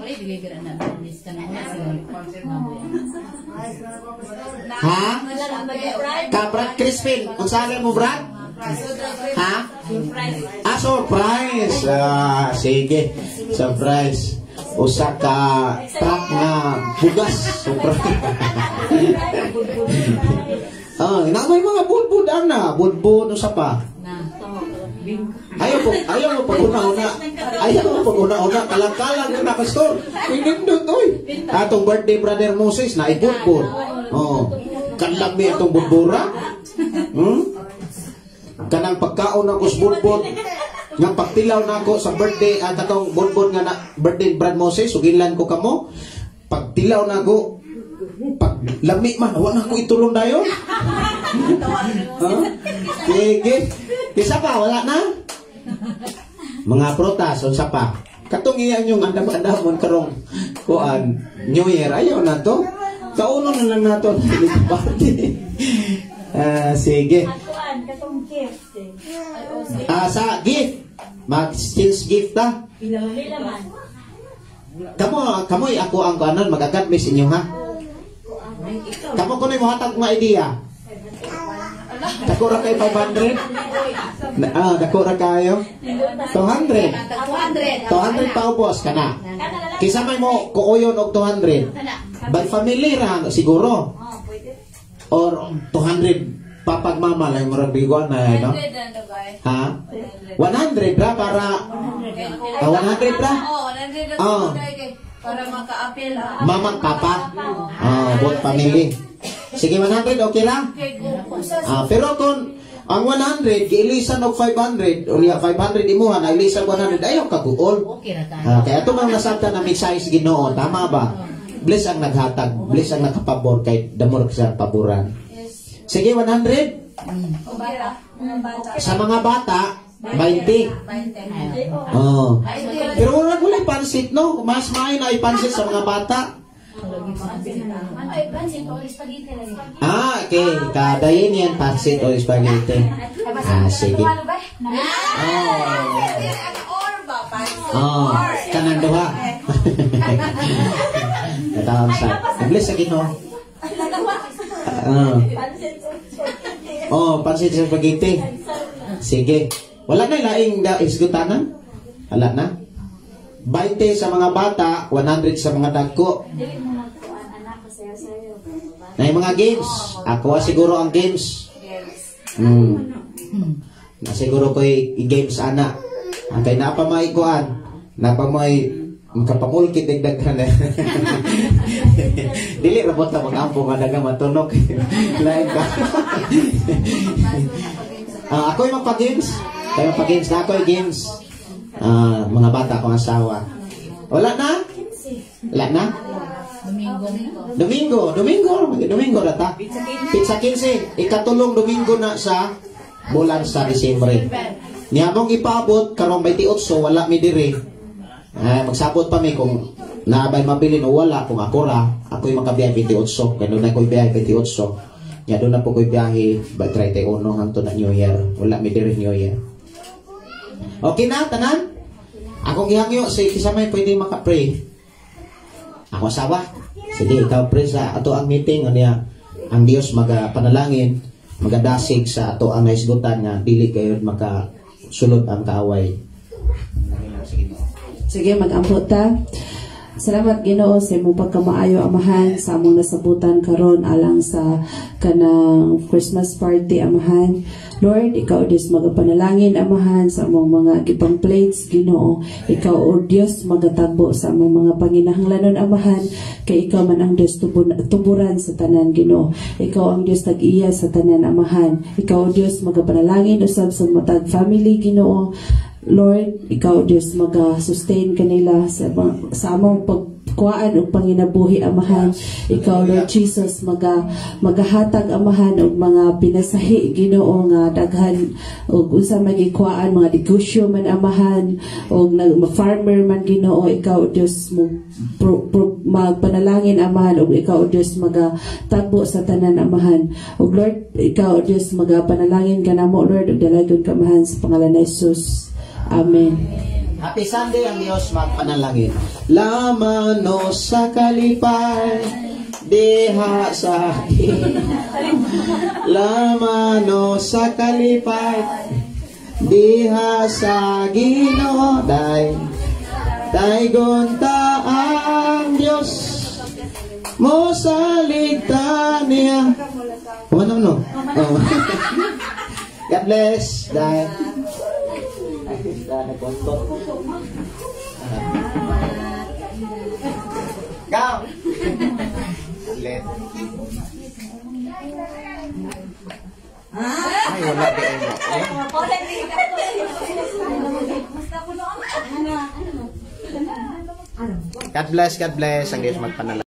Ha? Ka Brad Crispin, unsa mo Brad? Ha? Ah, surprise. Ah, sige. Surprise. Usa ka truck nga bugas. Surprise. Ah, na may mga budbud ana, budbud usa pa. Ayaw mo pag una-una. Ayaw mo pag una-una, kalang-kalang na pastor. Pinindot oy. Atong birthday brother Moses na ibudbud. Oh. Kanlami atong budbura. Kanang pagkaon ako sa budbud, nga pagtilaw na ako sa birthday at atong budbud nga na birthday Brad Moses, suginlan ko kamo. Pagtilaw na ako, pag lami man, wa na ako itulong dayon. Huh? Sige. Kisa pa, wala na? Mga prutas, unsa pa? Katong iyan yung andam-andamon karong kuan New Year, ayaw na to. Kauno na lang nato. Ah, sige. Kuan katong gift. Ah, sa gift. Mag-exchange gift ta. Pila man. Kamo, kamoy ako ang kuanon, mag-agad miss inyo ha. Kamo kunoy mohatag mga idea. Dako ra kay 500? Ah, dako ra kayo. 200. 200. 200 pa ubos kana. Kisa may mo kuuyon og 200. By family ra siguro. Or 200 papagmama lang murag biguan na no? Ha? 100 ra para 100 ra? Oo, 100 na Ah. para maka-appeal. Mama, papa. Ah, both family. Sige, 100 okay lang? Okay, kung Ah, pero kung Ang 100 giilisan og 500, unya 500 imuha na ilisan 100, ayaw kaguol. Okay ra tayo. Ah, kaya ito mga nasabtan na mensahe sa Ginoo, tama ba? Bless ang naghatag, bless ang nakapabor kay damor sa paboran. Sige, 100. Sa mga bata, 20. Oh. Pero wala gulay pansit, no? Mas maayo na ipansit sa mga bata. Ay, pansit o spaghetti lang. Ah, okay. Kadayin yan, pansit o spaghetti. Ah, sige. Ano ba? Oh. Oh, kanang duha. Natawag sa. Bless sa Ginoo. Ah. Oh, pansit sa spaghetti. Sige. Wala na laing isgutanan? Wala na? 20 sa mga bata, 100 sa mga dagko. Dili mo magkuan anak ko sayo-sayo. Na yung mga games. Ako siguro ang games. Na siguro ko i-games ana. Ang kay napa may kuan, napa may makapamulkit dagdag na. Dili ra ta mag-ampo nga daga matunok. Lain ka. Ah, ako'y magpa-games. Kayo magpa-games na ako'y games. Ah, mga bata akong asawa. Wala na? Wala na? Domingo. Domingo, Domingo na ta. Pizza 15. Ikatulong Domingo na sa bulan sa Disyembre. Niya among ipaabot karong 28, wala mi diri. Ay, magsabot pa mi kung naabay mabilin o wala. Kung ako ra, ako'y makabiyahe 28. Kaya doon na ko'y biyahe 28. Nya doon na po ko'y biyahe ba 31 hangtod na New Year. Wala mi diri New Year. Okay na, tanan? Akong gihangyo, si kisa may pwede maka-pray. Ako asawa. Sige, ikaw pray sa ato ang meeting. Ano niya, ang Dios magapanalangin, magadasig sa ato ang naisgutan nga dili kayo makasulod ang kaaway. Sige, mag-ampo ta. Salamat Ginoo sa imong pagkamaayo, Amahan, sa among nasabutan karon alang sa kanang Christmas party, Amahan. Lord, ikaw Dios magapanalangin, Amahan, sa among mga gipang plates, Ginoo. Ikaw o Dios magatagbo sa among mga panginahanglanon, Amahan, kay ikaw man ang Dios tuburan sa tanan, Ginoo. Ikaw ang Dios tag-iya sa tanan, Amahan. Ikaw o Dios magapanalangin usab sa matag family, Ginoo. Lord, ikaw Diyos maga-sustain kanila sa among pagkuhaan og panginabuhi, Amahan. Ikaw, Lord Jesus, magahatag, Amahan, og mga pinasahi, Ginoo, nga daghan og unsa magikuhaan mga negosyo man, Amahan, og nag farmer man, Ginoo. Ikaw Diyos mo magpanalangin, Amahan, og ikaw Diyos magatagbo sa tanan, Amahan. Og Lord, ikaw Diyos magapanalangin kanamo, Lord, og dalagon ka, Amahan, sa pangalan ni Jesus. Amen. Happy Sunday, ang Diyos magpanalangin. Lamano sa kalipay, diha sa Lamano sa kalipay, diha sa Ginoo, day daygon ta ang Diyos mo saligta niya. Ano no? Oh. God bless. Day. Go. Let. Ay, wala di ay mo. God bless, God bless. Ang Diyos magpanalangin.